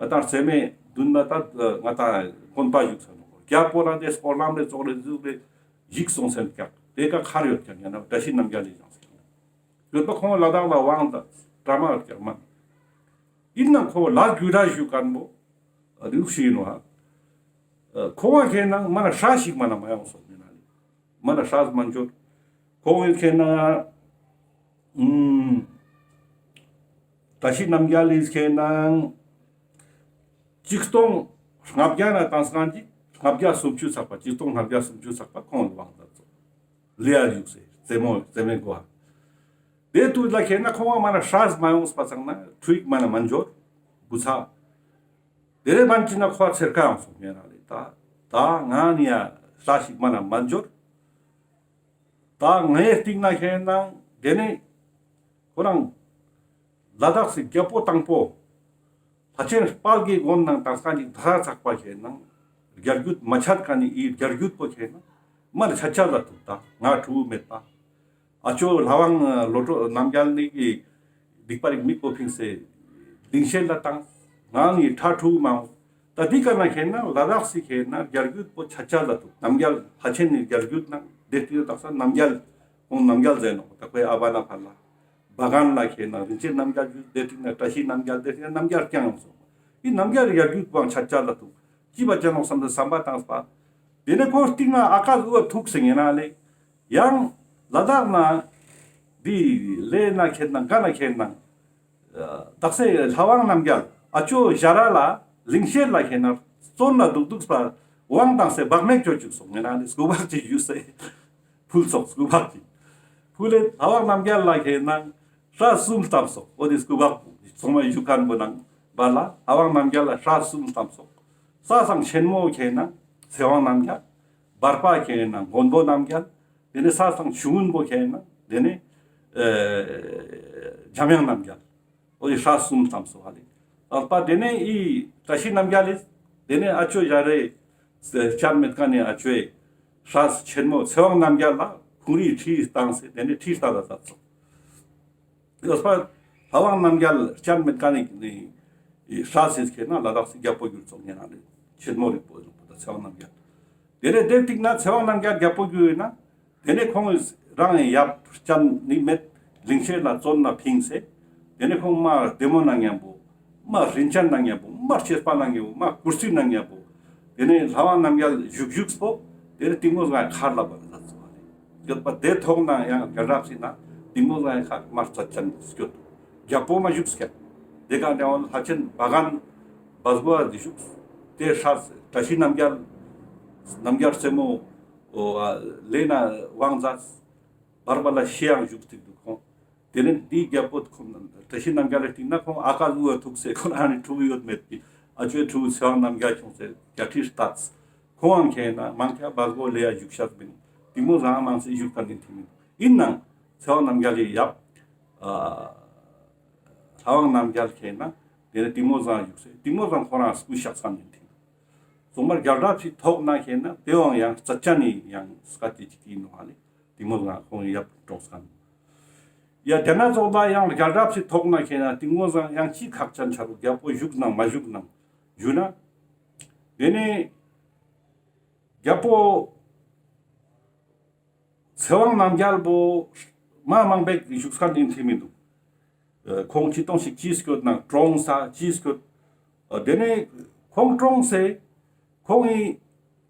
ཏང་རྩེ་མོ་མདུན་མ་ད་ང་ཏང་དགོན་པ་བཞུགས་ས་ནོག་རྒྱལ་པོ་རང་དེ་སྐོར་ལམ་རེ་ཙོག་རེ་ཟུག་རེ་བཞུགས་སོང་ཟེར་ཀྱག་དེ་ཀ་མཁར་ཡོད་ཀྱག་ཡང་ན་བཀྲ་ཤིས་རྣམ་རྒྱལ་ལི་བཞེངས་ཟེར་ཀྱག་ཡོད་པ་ཁོང་ལ་དྭགས་ལ་དབང་དང་བཀྲ་མ་ཡོད་ཀྱག་མ། ཡིན་ནང་ཁོ་ལ་རྒྱུ་ར་ཞུ་མཁན་པོ་རིགས་ཤིག་ཡིན་ནོ་ཧ། ཁོ་བ་ཁེ་ན་མ་ན་ཧྲ་ཞིག་མ་ན་མ་ཡོང་སོང་མིན་ན་ལེ། མ་ན་ཧྲ་མ་འབྱོར། ཁོང་ཁེ་ན་ཨུམ། བཀྲ་ཤིས་རྣམ་རྒྱལ་ལི་ཁེ་ན་ཆིག་སྟོང་ལྔ་བརྒྱ་ན་དང་སང་ཅིག་ལྔ་བརྒྱ་སུམ་ཅུ་ཚག་པ་ཆིག་སྟོང་ལྔ་བརྒྱ་སུམ་ཅུ་ཚག་པ་ཁོང་ལ་དབང་དང་ཙོག་ལེ་ཡ་བཞུགས་སེ་རྩེ་མོ་རྩེ་མོའི་སྒོ་ཧ། དེ་དུས་ལ་ཁེ་ན་ཁོང་བ་མ་ན་ཧྲ་མ་ཡོངས་པ་ཚང་ན་ཁྲུ་ཡིག་མ་ན་མ་འབྱོར་བུ་ཚ། དེ་རེ་བན་ཅི་ན་ཁོ་ཚེར་ཁ་ཡོང་སོང་ངེ་ན་ལེ་ད། ད་ང་ནི་ཡ་ཧྲ་ཞིག་མ་ན་མ་འབྱོར། ད་ངའི་སྟིང་ན་ཁེ་ན་དེ་ནི་ཁོ་རང་ལ་དྭགས་སི་རྒྱལ་པོ་དང་པོ་ལྷ་ཆེན་དཔལ་གྱི་མགོན་ནང་དང་སང་ཅིག་དྷ་ར་ཚག་པ་ཁེ་ན་རྒྱལ་རྒྱུད་མ་ཆད་ཁན་ནི་ཨི་རྒྱལ་རྒྱུད་པོ་ཁེ་ན་མ་ན་ཆ་ཆ་ལ་ཐུག་ད་ང་ཁྲུ་བོ་མེད་པ། ཨ་ཅོ་ལྷ་དབང་བློ་གྲོས་རྣམ་རྒྱལ་ནི་གི་སྡིག་པ་རིག་མིག་པོ་ཕིངས་སེ་གླིང་ཤེད་ལ་བཏང་། ང་ནི་ཁྲ་ཁྲུ་མང་། ད་འདི་ཀ་ན་ཁེ་ན་ལ་དྭགས་སི་ཁེ་ན་རྒྱལ་རྒྱུད་པོ་ཆ་ཆ་ལ་ཐུག་རྣམ་རྒྱལ་ལྷ་ཆེན་ནི་རྒྱལ་རྒྱུད་ནང་དེ་དུས་དག་ས་རྣམ་རྒྱལ་ཁོང་རྣམ་རྒྱལ་ཟེར་ནོག་ད་ཁོའི་ཨ་བ་ན་ཕར་ལ་བ་གན་ལ་ཁེ་ན་རིན་ཆེན་རྣམ་རྒྱལ་རྒྱུད་དེ་དུས་ན་བཀྲ་ཤིས་རྣམ་རྒྱལ་དེ་དུས་ན་རྣམ་རྒྱལ་རྐྱང་ཡོང་སོང་། ཨི་རྣམ་རྒྱལ་རྒྱལ་རྒྱུད་པོའང་ཆ་ཆ་ལ་ཐུག་ཅི་བ་ཅན་ནོག་བསམ་སྟེ་བསམ་པ་བཏང་པ། དེ་ནས་ཁོ་སྟིང་ན་ཨ་ཀ་ཟུ་བ་ཐུག་སེ་ངེ་ན་ལེ། ཡང་ལ་དྭགས་ན་འདི་ལེ་ན་ཁེ་ན་ག་ན་ཁེ་ན་དག་སེ་ལྷ་དབང་རྣམ་རྒྱལ་ཨ་ཅོ་ཞ་ར་ལ་གླིང་ཤེད་ལ་ཁེ་ན་བཙོན་ལ་འདུག་འདུག་པ་དབང་དང་སེ་བག་མེད་ཅོ་བཅུག་སོང་ངེ་ན་ལེ་སྐུ་བག་ཅིག་ཞུས་སེ་ཕུལ་སོང་སྐུ་བག་ཅིག་ཕུལ་ལེ་ལྷ་དབང་རྣམ་རྒྱལ་ལ་ཁེ་ན་ཧྲ་གསུམ་བཏབ་སོང་། འོ་དེ་སྐུ་བག་ཚང་མ་ཞུ་མཁན་པོ་ནང་བ་ལ་ལྷ་དབང་རྣམ་རྒྱལ་ལ་ཧྲ་གསུམ་བཏབ་སོང་། ས་སང་ཆེན་མོ་ཁེ་ན་ཚེ་དབང་རྣམ་རྒྱལ། བར་པ་ཁེ་ན་མགོན་པོ་རྣམ་རྒྱལ། དེ་ནས་ས་སང་ཆུང་ངུན་པོ་ཁེ་ན་དེ་ནས་ཨེ་འཇམ་དབྱངས་རྣམ་རྒྱལ། འོ་དེ་ཧྲ་གསུམ་བཏབ་སོང་བ་ལེ། ལག་པ་དེ་ནས་ཨི་བཀྲ་ཤིས་རྣམ་རྒྱལ་ལེ། དེ་ནས་ཨ་ཅོ་ཞ་རའི་སྤྱན་མེད་མཁན་ནི་ཨ་ཅོའི་ཧྲ་ཆེན་མོ་ཚེ་དབང་རྣམ་རྒྱལ་ལ་ཁོང་རིའི་ཁྲི་བཏང་སེ་དེ་ནས་ཁྲི་རྟ་ལ་བཏབ་སོང་། ཡོད་པ། ལྷ་དབང་རྣམ་རྒྱལ་སྤྱན་མེད་མཁན་ནི་ཧྲ་སེ་ཁེ་ན་ལ་དྭགས་སི་རྒྱལ་པོ་གྱུར་སོང་ངེ་ན་ལེ། ཆེན་མོ་རིག་པོ་ཡོད་པ་ད་ཚེ་དབང་རྣམ་རྒྱལ། དེ་ནས་དེ་ཐིག་ན་ཚེ་དབང་རྣམ་རྒྱལ་རྒྱལ་པོ་གྱུར་ཡོད་ན། དེ་ནས་ཁོང་རང་ཡབ་སྤྱན་ནི་མེད་གླིང་ཤེད་ལ་བཙོན་ན་ཕིངས་སེ། དེ་ནས་ཁོང་མ་བདེ་མོ་ན་མཉམ་པོ། མ་རིན་ཆེན་ན་མཉམ་པོ། མ་སྐྱེས་པ་ན་མཉམ་པོ། མ་ཀུར་སི་ན་མཉམ་པོ། དེ་ནས་ལྷ་དབང་རྣམ་རྒྱལ་བཞུགས་བཞུགས་པོ། དེ་ནས་གཏིང་མོ་སྒང་མཁར་ལ་བབས་ལ་སོང་བ་ལེ། ཡོད་པ་དེ་ཐོག་ན་ཡང་རྒྱལ་རབས་སི་ན་གཏིང་མོ་སྒང་མཁར་མ་རྩ་ཅན་སྐྱོད། རྒྱལ་པོ་མ་བཞུགས་སྐད། དེ་ག་འདྲ་བ་ལྷ་ཆེན་བ་གན་བ་སྒོ་བ་འདི་བཞུགས། དེ་ཧྲ་བཀྲ་ཤིས་རྣམ་རྒྱལ་རྣམ་རྒྱལ་རྩེ་མོ་ལེ་ན་དབང་མཛད། བར་པ་ལ་ཤེ་ཡང་བཞུགས་ཏེ་འདུག་ཁོང་། དེ་ནས་འདི་རྒྱལ་པོ་ཁོང་བཀྲ་ཤིས་རྣམ་རྒྱལ་ལ་སྟིང་ན་ཁོང་ཨ་ཀ་ལུ་བ་ཐུག་སེ་ཁོ་རང་ནི་ཕྲུ་གུ་ཡོད་མེད་ཀྱི་ཨ་ཅོའི་ཕྲུ་གུ་ཚེ་དབང་རྣམ་རྒྱལ་ཁྱོངས་སེ་རྒྱལ་ཁྲི་བཏགས། ཁོང་ཁེ་ན་མང་ཁེ་བ་སྒོ་ལེ་ཡ་བཞུགས་ཤག་མིན། གཏིང་མོ་སྒང་མང་སེ་བཞུགས་པ་ནི་ཐིག་མིན། ཡིན་ནང་ཚེ་དབང་རྣམ་རྒྱལ་ལི་ཡབ་ཨ་ལྷ་དབང་རྣམ་རྒྱལ་ཁེ་ན་དེ་ནས་གཏིང་མོ་སྒང་བཞུགས་སེ་གཏིང་མོ་སྒང་ཁོ་རང་སྐུ་གཤེགས་ས་ནི་ཐིག་མིན། ཚང་མར་རྒྱལ་རབས་སི་ཐོག་ན་ཁེ་ན་དེའང་ཡང་རྩ་ཅན་ནི་ཡང་སྐད་ཅིག་ཅིག་ཡིན་ནོ་ཧ་ལེ། གཏིང་མོ་སྒང་ཁོང་ཡབ་གྲོངས་ཁན། ཡ་དེ་ན་ཚོགས་པ་ཡང་རྒྱལ་རབས་སི་ཐོག་ན་ཁེ་ན་གཏིང་མོ་སྒང་ཡང་ཅི་ཁག་ཅན་ཆ་རུ་རྒྱལ་པོ་བཞུགས་ནང་མ་བཞུགས་ནང་ཞུ་ན། དེ་ནས་རྒྱལ་པོ་ཚེ་དབང་རྣམ་རྒྱལ་པོ་མ་མང་པོ་བཞུགས་ཁན་ཡིན་ཐིག་མི་འདུག་ཁོང་ཅི་ཏོང་ཞིག་ཅི་སྐྱོད་ནང་གྲོངས་ས་ཅི་སྐྱོད། དེ་ནས་ཁོང་གྲོངས་སེ་ཁོང་ངི་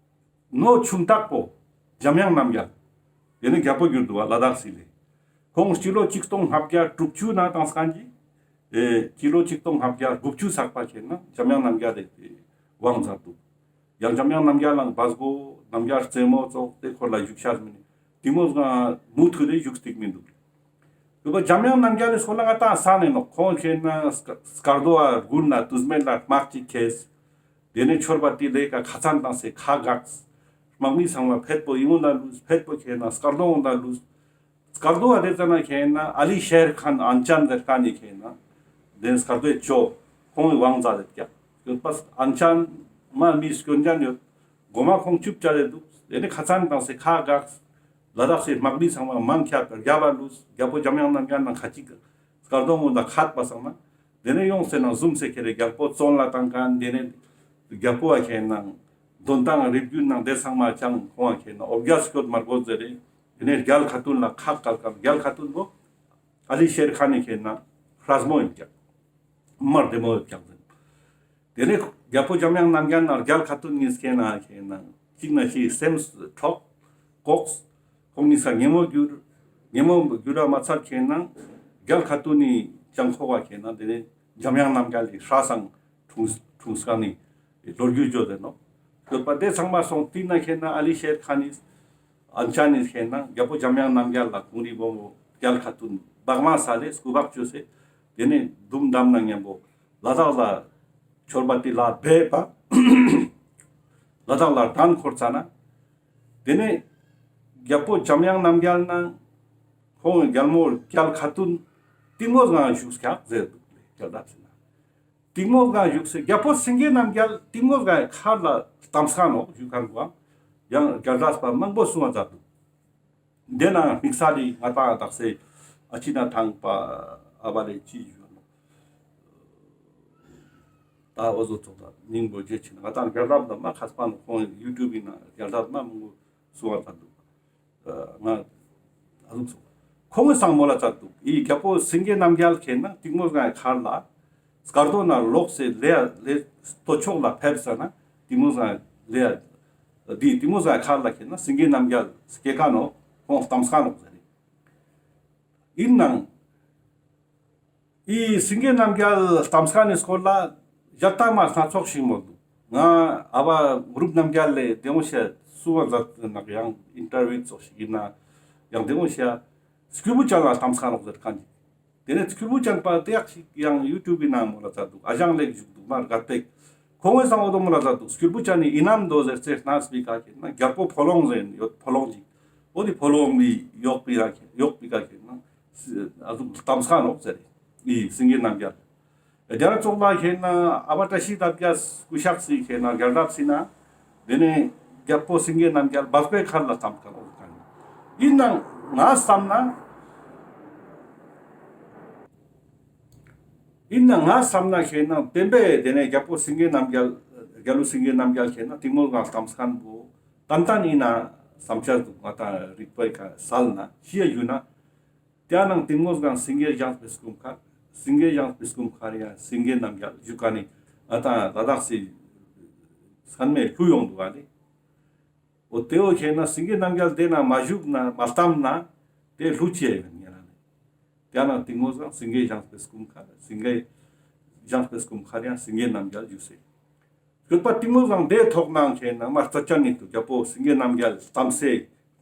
ནོ་ཆུང་དག་པོ་འཇམ་དབྱངས་རྣམ་རྒྱལ། དེ་ནས་རྒྱལ་པོ་གྱུར་འདུག་བ་ལ་དྭགས་སི་ལེ། ཁོང་སྤྱི་ལོ་ཆིག་སྟོང་ལྔ་བརྒྱ་དྲུག་ཅུ་ན་དང་སྐན་གྱི་ ཨེ་སྤྱི་ལོ་ཆིག་སྟོང་ལྔ་བརྒྱ་དགུ་བཅུ་ཚག་པ་ཁེ་ན་འཇམ་དབྱངས་རྣམ་རྒྱལ་ལེ་དབང་མཛད་དུག། ཡང་འཇམ་དབྱངས་རྣམ་རྒྱལ་ལའང་བ་སྒོ་རྣམ་རྒྱལ་རྩེ་མོ་ཙོགས་ཏེ་ཁོར་ལ་བཞུགས་ཤེས་མི་ནི་ཏིང་མོ་སྒང་མུ་མཐུད་དེ་བཞུགས་ཏེ་མི་དུག། ཡོད་པ་འཇམ་དབྱངས་རྣམ་རྒྱལ་ལེ་སྐོར་ལ་ང་ཏང་ས་ནེ་ནོག། ཁོང་ཁེ་ན་སྐར་རྡོ་བ་དགུན་ལ་དུས་མེད་ལ་དམག་ཅིག་ཁེས། ཏེ་ནེ་ཆོར་བ་ཏི་ལེ་ཀ་ཁ་ཚན་བཏང་སེ་ཁ་འགགས། དམག་མི་ཚང་མ་ཕེད་པོ་ཡིད་འོང་ལ་ལུས། ཕེད་པོ་ཁེ་ན་སྐར་རྡོ་འོང་ལ་ལུས། སྐར་རྡོ་བ་ཏེ་ཙ་ན་ཁེ་ན་ཨ་ལི་ཤེར་ཁཱན་ཨན་ཅན་ཟེར་ཁན་ནི་ཁེ་ན་ཏེ་སྐར་རྡོའི་ཇོ་ཁོང་གི་དབང་མཛད་དེ་ཀྱག། ཡོད་པ་ཨན་ཅན་མ་མི་སྐྱོན་ཅན་ཡོད། གོ་མ་ཁོང་ཅུབ་ཅ་ལེ་དུག། ཏེ་ནེ་ཁ་ཚན་བཏང་སེ་ཁ་འགགས། ལ་དྭགས་སི་དམག་མི་ཚང་མ་མང་ཁྱབ་རྒྱབ་པ་ལུས། རྒྱལ་པོ་འཇམ་དབྱངས་རྣམ་རྒྱལ་ནང་ཁ་ཅིག་སྐར་རྡོ་ངོ་ད་ཁད་པ་སང་ན། ཏེ་ནེ་ཡོང་སེ་ན་ཟུམ་སེ་ཁེ་རེ་རྒྱལ་པོ་བཙོན་ལ་བཏང་ཁན། ཏེ་ནེ་རྒྱལ་པོ་བ་ཁེ་ན་དོན་ཏང་རིག་རྒྱུན་ནང་ཏེ་ཚང་མ་ཅང་ཁོང་བ་ཁེ་ན་འོ་བརྒྱལ་སྐྱོད་མར་གོ་ཟེར་རེ། ཏེ་ནེ་རྒྱལ་ཁ་ཏུན་ལ་ཁག་ཀལ་ཀལ། རྒྱལ་ཁ་ཏུན་བོ་ཨ་ལི་ཤེར་ཁཱན་ནི་ཁེ་ན་སྲས་མོ་ཨིན་ཀྱག། མར་བདེ་མོ་ཨིན་ཀྱག་ཟེར། ཏེ་ནེ་རྒྱལ་པོ་འཇམ་དབྱངས་རྣམ་རྒྱལ་ནང་རྒྱལ་ཁ་ཏུན་གཉིས་ཁེ་ན་ཁེ་ན་ཅིག་ན་ཅིག་སེམས་འཕྲོག་ལྐོགས། ཁོང་གཉིས་ཀ་ཉེ་མོ་གྱུར། ཉེ་མོ་གྱུར་ར་མ་ཚད་ཁེ་ན་རྒྱལ་ཁ་ཏུན་ནི་ཅང་ཁོག་པ་ཁེ་ན་ཏེ་ནེ་འཇམ་དབྱངས་རྣམ་རྒྱལ་ལི་སྲས་སང་འཁྲུངས་འཁྲུངས་ཁན་ནི་ལོ་རྒྱུས་བརྗོད་དེ་ནོག། ཡོད་པ་ཏེ་ཚང་མ་སོང་སྟིང་ན་ཁེ་ན་ཨ་ལི་ཤེར་ཁཱན་ནི་ཨན་ཅན་ནི་ཁེ་ན་རྒྱལ་པོ་འཇམ་དབྱངས་རྣམ་རྒྱལ་ལ་ཁོང་རི་བོ་མོ་རྒྱལ་ཁ་ཏུན་བག་མ་ས་ལེ་སྐུ་བག་བཅོས་སེ་ཏེ་ནེ་དུམ་དམ་ན་ཉམ་པོ་ལ་དྭགས་ལ་ཆོར་བ་ཏི་ལ་བེ་པ་ལ་དྭགས་ལ་དྲན་འཁོར་ཙ་ན། ཏེ་ནེ་རྒྱལ་པོ་འཇམ་དབྱངས་རྣམ་རྒྱལ་ནང་ཁོང་རྒྱལ་མོ་རྒྱལ་ཁ་ཏུན་ཏིང་མོ་སྒང་བཞུགས་ཀྱག་ཟེར་དུག་ལེ། རྒྱལ་རབས་སི་ན་ཏིང་མོ་སྒང་བཞུགས་སེ་རྒྱལ་པོ་སེང་གེ་རྣམ་རྒྱལ་ཏིང་མོ་སྒང་མཁར་ལ་ལྟམས་ཁན་ནོག་ཞུ་ཁན་བོ་ཡང་རྒྱལ་རབས་པ་མང་པོ་གསུང་བ་མཛད་དུག། ཏེ་ནང་དམིགས་བསལ་ལི་ང་ཏང་དག་ས་ཨ་ཅི་ན་ཐང་པ་ཨ་བ་ལེ་ཅི་ཞུ་ནོག། ད་འོ་ཟོ་ཚོགས་ད་མིང་བོ་རྗེ་ཆེ་ན་ང་ཏང་རྒྱལ་རབས་ལ་མ་ཁ་སྤ་ནོག། ཁོང་ཡུ་ཊུབ་ནང་རྒྱལ་རབས་མ་མང་པོ་གསུང་བ་མཛད་དུག། ང་ཨ་ལུག་སོ། ཁོང་གི་སང་མོལ་ལ་མཛད་དུག། འི་རྒྱལ་པོ་སེང་གེ་རྣམ་རྒྱལ་ཁེ་ན་ཏིང་མོ་སྒང་མཁར་ལ་སྐར་རྡོ་ནང་ལོག་སེ་ལེ་ལེ་སྟོད་ཕྱོགས་ལ་ཕེབས་ས་ན་ཏིང་མོ་སྒང་ལེ་འི་ཏིང་མོ་སྒང་མཁར་ལ་ཁེ་ན་སེང་གེ་རྣམ་རྒྱལ་སྐྱེ་ཁན་ནོག། ཁོང་ལྟམས་ཁན་ནོག་ཟེར་རེ། ཨིན་ནང་འི་སེང་གེ་རྣམ་རྒྱལ་ལྟམས་ཁན་ནི་སྐོར་ལ་ཞལ་ཏ་མ་སྣ་ཚོགས་ཤིག་མོལ་དུག། ང་ཨ་བ་གུ་རུབ་རྣམ་རྒྱལ་ལེ་ཏེ་མོ་ཤ་སུ་བ་ཛད་ནག་ཡང་ཨིན་ཊར་བིའུ་ཙོགས་ཤིག་ཨིན་ན་ཡང་ཏེ་མོ་ཤ་སྐྱུར་བུ་ཅན་ལ་ལྟམས་ཁན་ནོག་ཟེར་ཁན་ཅིག། ཏེ་ནེ་སྐྱུར་བུ་ཅན་པ་ཏེ་ཡག་ཞིག་ཡང་ཡུ་ཊུབ་ནང་མོལ་ལ་མཛད་དུག། ཨ་ཞང་ལེགས་བཞུགས་དུག་མ་རྒད་པེག། ཁོང་གི་སང་འོ་དོ་མོལ་ལ་མཛད་དུག། སྐྱུར་བུ་ཅན་ནི་ཨིན་ནམ་དོ་ཟེར་ཚེ་སྣང་སྤི་ཀ་ཁེ་ན་རྒྱལ་པོ་ཕོ་ལོང་ཟེར་ཡོད་ཕོ་ལོང་ཅིག། འོ་ཏེ་ཕོ་ལོང་མི་ཡོག་པི་ར་ཁེ་ཡོག་པི་ཀ་ཁེ་ན་ཨ་ཟུག་ལྟམས་ཁན་ནོག་ཟེར་རེ། འི་སེང་གེ་རྣམ་རྒྱལ། རྒྱལ་རབས་ཙོགས་ལ་ཁེ་ན་ཨ་བ་བཀྲ་ཤིས་རབ་རྒྱས་སྐུ་ཤགས་སི་ཁེ་ན་རྒྱལ་རབས་སི་ན་ཏེ་ནེ་རྒྱལ་པོ་སེང་གེ་རྣམ་རྒྱལ་བ་སྒོའི་མཁར་ལ་ལྟམས་ཁན་ནོག་ཟེར་ཁན། ཨིན་ནང་ང་བསམ་ན་ཨིན་ནང་ང་བསམ་ན་ཁེ་ན་བསྟན་པའི་ཏེ་ནེ་རྒྱལ་པོ་སེང་གེ་རྣམ་རྒྱལ་རྒྱལ་བུ་སེང་གེ་རྣམ་རྒྱལ་ཁེ་ན་ཏིང་མོ་སྒང་ལྟམས་ཁན་བོ་ཏན་ཏན་ཨིན་ན་བསམ་འཆར་དུག། ང་ཏང་རིག་པའི་ཁ་སལ་ན་ཤི་ཡ་ཞུ་ན། ཏེ་ནང་ཏིང་མོ་སྒང་སེང་གེ་བཞེངས་པའི་སྐུ་མཁར། སེང་གེ་བཞེངས་པའི་སྐུ་མཁར་ཡང་སེང་གེ་རྣམ་རྒྱལ་བཞུགས་ཁན་ནི་ང་ཏང་ལ་དྭགས་སི་སྐར་མའི་ལྷུ་ཡོང་དུག་ག་ལེ། འོ་ཏེ་བོ་ཁེ་ན་སེང་གེ་རྣམ་རྒྱལ་ཏེ་ན་མ་བཞུགས་ན་མ་ལྟམས་ན་ཏེ་ལྷུ་ཅི་ཡ་ཡོད་ཉེ་རང་ནི། ཏེ་ནང་ཏིང་མོ་སྒང་སེང་གེ་བཞེངས་པའི་སྐུ་མཁར་སེང་གེ་བཞེངས་པའི་སྐུ་མཁར་ཡང་སེང་གེ་རྣམ་རྒྱལ་བཞུགས་སེ། ཡོད་པ་ཏིང་མོ་སྒང་ཏེ་ཐོག་ནང་ཁེ་ན་མ་རྩ་ཅན་ནི་དུག། རྒྱལ་པོ་སེང་གེ་རྣམ་རྒྱལ་ལྟམས་སེ་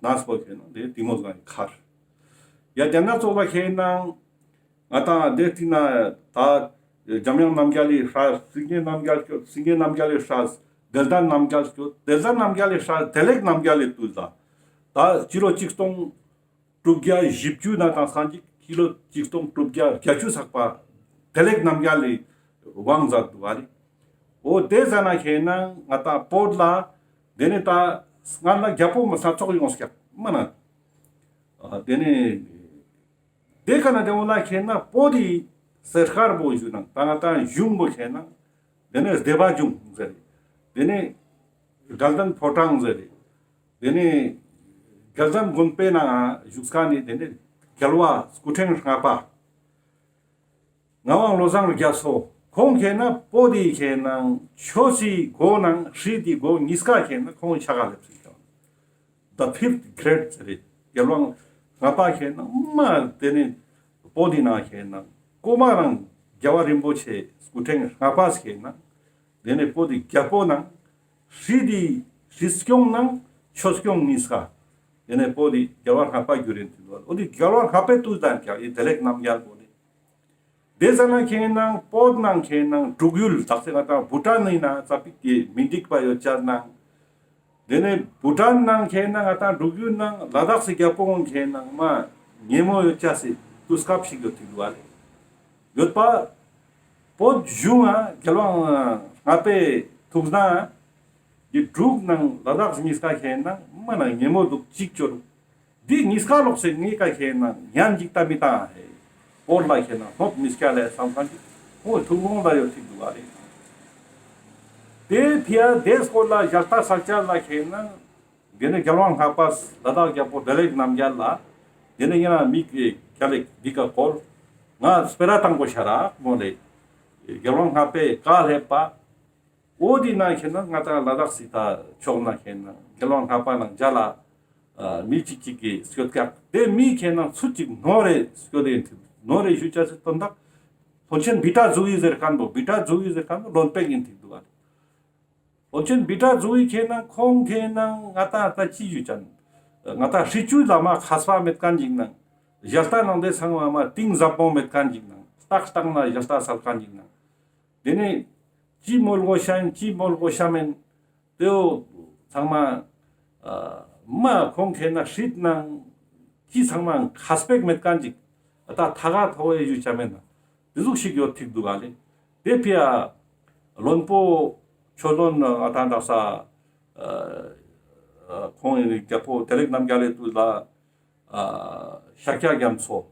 ནང་སྤོ་ཁེ་ན་ཏེ་ཏིང་མོ་སྒང་མཁར། ཡ་ཏེ་ན་ཙོགས་ལ་ཁེ་ན་ང་ཏང་ཏེ་ཏེ་ན་ད་འཇམ་དབྱངས་རྣམ་རྒྱལ་ལི་སྲས་སེང་གེ་རྣམ་རྒྱལ་སྐྱོད། སེང་གེ་རྣམ་རྒྱལ་ལི་སྲས་བདེ་ལྡན་རྣམ་རྒྱལ་སྐྱོད། བདེ་ལྡན་རྣམ་རྒྱལ་ལི་སྲས་བདེ་ལེགས་རྣམ་རྒྱལ་ལི་དུས་ལ་ད་སྤྱི་ལོ་ཆིག་སྟོང་དྲུག་བརྒྱ་བཞི་བཅུ་ན་དང་སང་ཅིག་སྤྱི་ལོ་ཆིག་སྟོང་དྲུག་བརྒྱ་བརྒྱད་ཅུ་ཚག་པ་བདེ་ལེགས་རྣམ་རྒྱལ་ལི་དབང་མཛད་དུག་ག་ལེ། འོ་ཏེ་ཟ་ན་ཁེ་ན་ང་ཏང་བོད་ལ་ཏེ་ནེ་ད་སྔར་ལ་རྒྱལ་པོ་མ་སྣ་ཚོགས་ཡོངས་ཀྱག་མ་ན། ཨ་ཏེ་ནེ་ཏེ་ཀ་ན་ཏེ་འོ་ལ་ཁེ་ན་བོད་དི་སེར་ཤར་བོ་ཞུ་ན་ད་ང་ཏང་གཞུང་བོ་ཁེ་ན་ཏེ་ནེ་སྡེ་པ་གཞུང་ཟེར་རེ། ཏེ་ནེ་དགའ་ལྡན་ཕོ་བྲང་ཟེར་རེ། ཏེ་ནེ་དགའ་ལྡན་དགོན་པའི་ནང་བཞུགས་ས་ནི་ཏེ་ནེ་རྒྱལ་བ་སྐུ་ཕྲེང་ལྔ་པ་ངག་དབང་བློ་བཟང་རྒྱ་མཚོ་ཁོང་ཁེ་ན་བོད་དི་ཁེ་ན་ཆོས་སི་སྒོ་ནང་སྲིད་དི་སྒོ་གཉིས་ཀ་ཁེ་ན་ཁོང་ཆ་ག་ལེབས་སེ་ཡོད། The fifth great ཟེར་རེ། རྒྱལ་དབང་ལྔ་པ་ཁེ་ན་མ་ཏེ་ནེ་བོད་དི་ནང་ཁེ་ན་གོ་མ་རང་ རྒྱལ་བ་རིན་པོ་ཆེ་སྐུ་ཕྲེང་ལྔ་པ་ཁེ་ནང་དེ་ནས་བོད་དི་རྒྱལ་པོ་ནང་སྲིད་དི་སྲིད་སྐྱོང་ནང་ཆོས་སྐྱོང་གཉིས་ཀ་དེ་ནས་བོད་དི་རྒྱལ་བ་ལྔ་པ་གྱུར་ཡིན་ཐིག་འདུག་ཨ། འོ་དི་རྒྱལ་བ་ལྔ་པའི་དུས་དང་ཀྱང་ཡི་བདེ་ལེགས་རྣམ་རྒྱལ་པོ་ནི། དེ་ཟ་ན་ཁེ་ནང་བོད་ནང་ཁེ་ནང་འབྲུག་ཡུལ་དག་ས་ང་དང་བུ་ཊན་ནི་ན་ཙ་པིག་གི་མི་འགྲིག་པ་ཡོད་ཅ་ནང་། དེ་ནས་བུ་ཊན་ནང་ཁེ་ནང་ང་དང་འབྲུག་ཡུལ་ནང་ལ་དྭགས་སི་རྒྱལ་པོ་ཁེ་ནང་མ་ཉེ་མོ་ཡོད་ཅ་སི་དུས་སྐབས་ཤིག་ཡོད་ཐིག་འདུག་ཨ་ལེ། ཡོད་པ། བོད་གཞུང་ང་རྒྱལ་དབང་ལྔ་པའི་ཐུགས་ན་འདི་འབྲུག་ནང་ལ་དྭགས་གཉིས་ཀ་ཁེ་ནང་མ་ན་ཉེ་མོ་འདུག་ཅིག་ཅོ་རུ། འདི་གཉིས་ཀ་ལོག་སེ་གཉིས་ཀ་ཁེ་ནང་ཡང་ཅིག་ལྟ་མི་ཏང་ཧེ། བོད་ལ་ཁེ་ནང་སྣོད་མི་སྐྱ་ལེ་བསམ་ཁན་ཅིག་ཁོང་ཐུགས་དགོངས་ལ་ཡོད་ཐིག་འདུག་ཨ་ལེ། དེ་ཕི་ཡ་དེ་སྐོར་ལ་ཞལ་ལྟ་ས་ཆ་ལ་ཁེ་ནང་དེ་ནས་རྒྱལ་དབང་ལྔ་པ་ལ་དྭགས་རྒྱལ་པོ་བདེ་ལེགས་རྣམ་རྒྱལ་ལ་དེ་ནས་ཡིན་ན་མི་གི་རྒྱལ་ལེགས་འདི་ཀ་སྐོར་ང་སྤེ་ར་བཏང་དགོས་ཤ་རག་མོ་ལེ། རྒྱལ་དབང་ལྔ་པའི་བཀའ་སླེབས་པ། འོ་དེ་ན་ཁེ་ནང་ང་དང་ལ་དྭགས་སི་ད་ཕྱོགས་ན་ཁེ་ནང་རྒྱལ་དབང་ལྔ་པ་ནང་མཇལ་ལ་མི་གཅིག་གཅིག་གི་སྐྱོད་ཀྱག། དེ་མི་ཁེ་ནང་ཚུ་གཅིག་ནོར་རེ་སྐྱོད་དེ་ཡིན་ཐིག་ནོར་རེ་ཞུ་ཅ་སི་དོན་དག་ལྷོ་ཆེན་བི་ཏྲ་ཛུ་ཝི་ཟེར་ཁན་པོ་བི་ཏྲ་ཛུ་ཝི་ཟེར་ཁན་པོ་བློན་པོ་ཡིན་ཐིག་འདུག་ཨ། ལྷོ་ཆེན་བི་ཏྲ་ཛུ་ཝི་ཁེ་ནང་ཁོང་ཁེ་ནང་ང་དང་ད་ཅི་ཞུ་ཅན། ང་དང་ཧྲི་ཅུ་ལ་མ་མཁས་པ་མེད་ཁན་ཅིག་ནང་ཞལ་ལྟ་ནང་དེ་ཚང་མ་མ་གཏིང་ཟབ་པོ་མེད་ཁན་ཅིག་ནང་ལྟག་ལྟག་ན་ཞལ་ལྟ་སལ་ཁན་ཅིག་ནང་། དེ་ནས་ཅི་མོལ་དགོས་ཤ་ཡིན་ཅི་མོལ་དགོས་ཤ་མེན། དེའོ་ཚང་མ་ཨ་མ་ཁོང་ཁེ་ན་སྲིད་ནང་ཅི་ཚང་མ་ཁ་སྤེག་མེད་ཁན་ཅིག་ཨ་ད་ཐ་ག་ཐོ་བའི་ཡུ་ཆ་མེན་ན་དེ་ཟུག་ཞིག་ཡོད་ཐིག་འདུག་ག་ལེ། དེ་ཕི་ཡ་བློན་པོ་ཆོས་བློན་ཨ་ད་འདག་ས་ཨ་ཁོང་ཡིན་རྒྱལ་པོ་བདེ་ལེགས་རྣམ་རྒྱལ་ལེ་དུས་ལ་ཨ་ཤཱཀྱ་རྒྱ་མཚོ།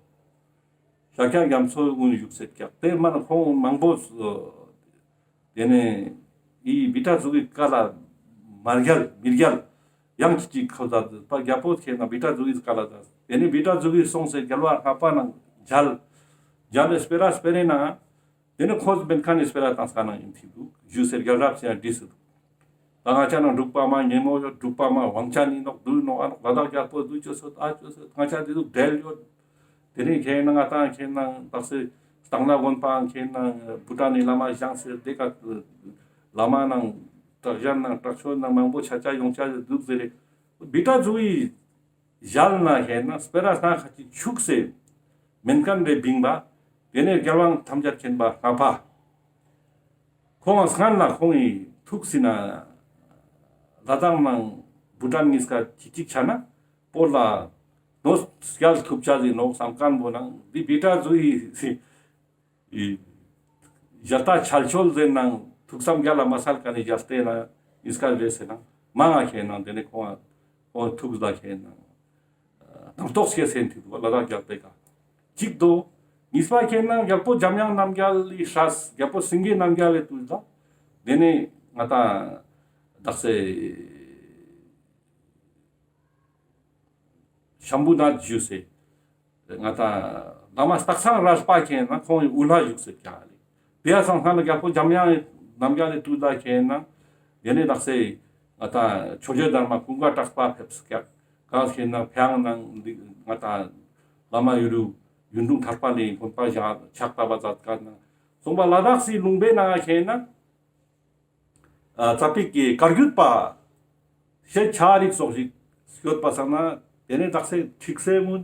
ཤཱཀྱ་རྒྱ་མཚོ་ཀུན་བཞུགས་སེ་ཀྱག། དེ་མ་ན་ཁོང་མང་པོ་དེ་ནས་ཨི་བི་ཏྲ་ཛུ་ཝི་ཀ་ལ་མ་རྒྱལ་མི་རྒྱལ་ཡང་ཅིག་ཅིག་ཁོ་ད་པ་རྒྱལ་པོ་ཁེ་ན་བི་ཏྲ་ཛུ་ཝི་ཀ་ལ་ད་དེ་ནས་བི་ཏྲ་ཛུ་ཝི་སོང་སེ་རྒྱལ་བ་ལྔ་པ་ནང་མཇལ། མཇལ་ལེ་སྤེ་ར་སྤེ་རེ་ན་དེ་ནས་ཁོ་མེན་ཁན་ནི་སྤེ་ར་བཏང་ས་ནང་ཡིན་ཐིག་འདུག་ཞུ་སེ་རྒྱལ་རབས་སེ་ཡང་བྲིས་སེ་འདུག། ད་ང་ཅ་ནང་འབྲུག་པ་མ་ཉེ་མོ་ཡོད། འབྲུག་པ་མ་དབང་ཅན་ཡིན་ནོག་འདུག་ནོག་ཨ་ནོག་ལ་དྭགས་རྒྱལ་པོ་འདུག་ཅོ་སོད་ཨ་ཅོ་སོད་ང་ཅ་འདི་འདུག་འབྲེལ་ཡོད། དེ་ནས་ཁེ་ནང་ང་ཏང་ཁེ་ནང་དག་སེ་སྟག་སྣ་དགོན་པའང་ཁེ་ནང་བུ་ཏྲ་ནི་བླ་མ་བཞེངས་སེ་དེ་ཀ་བླ་མ་ནང་བྲག་ཞལ་ནང་བྲག་ཆོས་ནང་མང་པོ་ཆ་ཆ་ཡོང་ཆ་འདུག་ཟེར་རེ། བི་ཏྲ་ཛུ་ཝི་ཞལ་ན་ཁེ་ན་སྤེ་ར་སྣ་ཁ་ཅིག་ཆུག་སེ་མེན་ཁན་རེ་བིང་པ། དེ་ནས་རྒྱལ་དབང་ཐམས་ཅད་མཁྱེན་པ་ལྔ་པ། ཁོང་སྔན་ལ་ཁོང་ངི་ཐུགས་སི་ན་ལ་དྭགས་ནང་བུ་ཏྲ་གཉིས་ཀ་ཅིག་ཅིག་ཆ་ན་བོད་ལ་ནོ་སྐྱལ་ཐུབ་ཆ་ཟིན་ནོག་བསམ་ཁན་པོ་ནང་འདི་བི་ཏྲ་ཛུ་ཝི་སི་ཞལ་ལྟ་ཆལ་ཆོལ་ཟེར་ནང་ཐུགས་བསམ་རྒྱ་ལ་མ་སལ་ཁན་ནི་ཞལ་ལྟ་ན་ཨིས་ཀ་རེ་ཟེར་ནང་མ་ང་ཁེ་ནང་དེ་ནས་ཁོང་ཁོང་ཐུགས་ལ་ཁེ་ནང་དང་ཐོག་སྐྱེ་སེན་ཐིག་འདུག་ལ་དྭགས་རྒྱལ་པོའི་ཀ་གཅིག་འདུག། གཉིས་པ་ཁེ་ནང་རྒྱལ་པོ་འཇམ་དབྱངས་རྣམ་རྒྱལ་ལི་སྲས་རྒྱལ་པོ་སེང་གེ་རྣམ་རྒྱལ་ལི་དུས་ལ་དེ་ནས་ང་ཏང་དག་སེ་ཤམ་བུ་ནཱཐ་ཞུ་སེ་ང་ཏང་བླ་མ་སྟག་ཚང་རས་པ་ཁེ་ནང་ཁོང་ངི་དབུ་བླ་བཞུགས་སེ་ཀྱག་ལེ། དེ་ཡ་སང་སྔ་ལ་རྒྱལ་པོ་འཇམ་དབྱངས་རྣམ་རྒྱལ་ལི་དུས་ལ་ཁེ་ནང་དེ་ནས་དག་སེ་ང་ཏང་ཆོས་རྗེ་དར་མ་ཀུན་དགའ་གྲགས་པ་ཕེབས་སེ་ཀྱག། གང་ཁེ་ནང་ཕྱང་ནང་ང་ཏང་བླ་མ་ཡུ་རུ་ཡུན་དུང་ཐར་པ་ལི་དགོན་པ་བཞེངས་ཕྱག་བཏབ་པ་མཛད་ཀ་ནང་སོང་པ་ལ་དྭགས་སི་ལུང་པའི་ནང་ཁེ་ནང་ཨ་ཙ་པིག་གི་བཀའ་བརྒྱུད་པ་ཤེས་བྱ་རིགས་སོགས་ཤིག་སྐྱོད་པ་སང་ན་དེ་ནས་དག་སེ་ཁྲིག་སེ་གུན་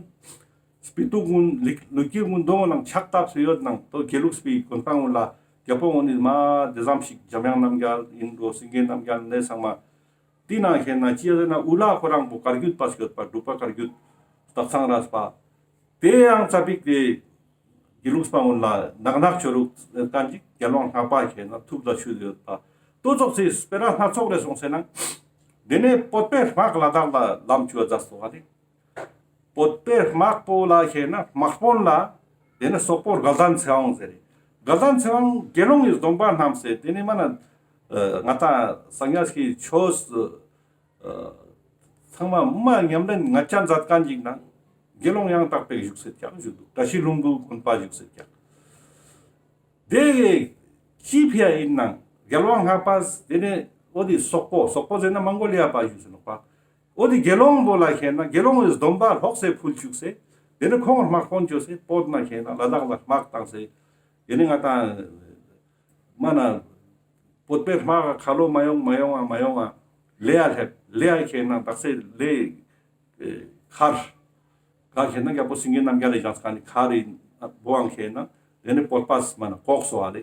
སྤི་ཏུག་གུན་ལུག་ལུག་ཁྱུ་གུན་དོང་ནང་ཕྱག་བཏབ་སེ་ཡོད་ནང་དོ་དགེ་ལུགས་པའི་དགོན་པ་གུན་ལ་རྒྱལ་པོ་གུན་ནི་མ་དེ་ཙམ་ཞིག་འཇམ་དབྱངས་རྣམ་རྒྱལ་ཡིན་འགྲོ་སེང་གེ་རྣམ་རྒྱལ་ནས་ཚང་མ་དེ་ནང་ཁེ་ནང་ཅི་ཡ་ཟེར་ན་དབུ་བླ་ཁོ་རང་པོ་བཀའ་བརྒྱུད་པ་སྐྱོད་པ་འབྲུག་པ་བཀའ་བརྒྱུད་སྟག་ཚང་རས་པ། དེ་ཡང་ཙ་པིག་དེ་དགེ་ལུགས་པ་གུན་ལ་ནག་ནག་ཆོ་རུག་ཀ་ཅིག་རྒྱལ་དབང་ལྷ་པ་ཁེ་ན་ཐུགས་ལ་ཆུད་ཡོད་པ། ཏོ་ཙོགས་སི་སྤེ་ར་སྣ་ཚོགས་རེ་སོང་སེ་ན། དེ་ནས་བོད་པའི་དམག་ལ་དྭགས་ལ་ལམ་ཆུ་བ་མཛད་སོང་བ་རེད། བོད་པའི་དམག་པོ་ལ་ཁེ་ན་དམག་དཔོན་ལ་དེ་ནས་སོག་པོ་དགའ་ལྡན་ཚེ་དབང་ཟེར་རེད། དགའ་ལྡན་ཚེ་དབང་དགེ་སློང་གི་སྡོམ་པ་བསྣམས་སེ་དེ་ནས་མ་ན་ང་ཏང་སངས་རྒྱས་ཀྱི་ཆོས་ཚང་མ་མ་ཉམས་ལེན་ང་ཅན་མཛད་ཁན་ཅིག་ནང་དགེ་སློང་ཡང་དག་པའི་བཞུགས་སེ་ཀྱག་བཞུགས་འདུག། བཀྲ་ཤིས་ལྷུན་པོའི་དགོན་པ་བཞུགས་སེ་ཀྱག། དེ་ཅི་ཕི་ཡ་ཡིན་ནང་རྒྱལ་དབང་ལྷ་པ་དེ་ནས་འོ་དེ་སོག་པོ་སོག་པོ་ཟེར་ན་མོང་གོ་ལི་ཡ་པ་བཞུགས་སེ་ནོག་པ། འོ་དེ་དགེ་སློང་པོ་ལ་ཁེ་ན་དགེ་སློང་གི་སྡོམ་པ་ལོག་སེ་ཕུལ་བཅུག་སེ་དེ་ནས་ཁོང་དམག་དཔོན་བཅོས་སེ་བོད་ན་ཁེ་ན་ལ་དྭགས་ལ་དམག་བཏང་སེ། དེ་ནི་ང་ཏང་མ་ན་བོད་པའི་དམག་ག་ཁ་ལོ་མ་ཡོང་མ་ཡོང་ང་མ་ཡོང་ང་ལེ་ཡ་ལྷེབ་ལེ་ཡ་ཁེ་ན་དག་ས་ལེ་མཁར་ག་ཁེ་ན་རྒྱལ་པོ་སེང་གེ་རྣམ་རྒྱལ་ལ་བཞག་ཁན་ནི་མཁར་རི་བོའང་ཁེ་ན་དེ་ནི་བོད་པ་མ་ན་ལྐོག་སོ་བ་ལེ།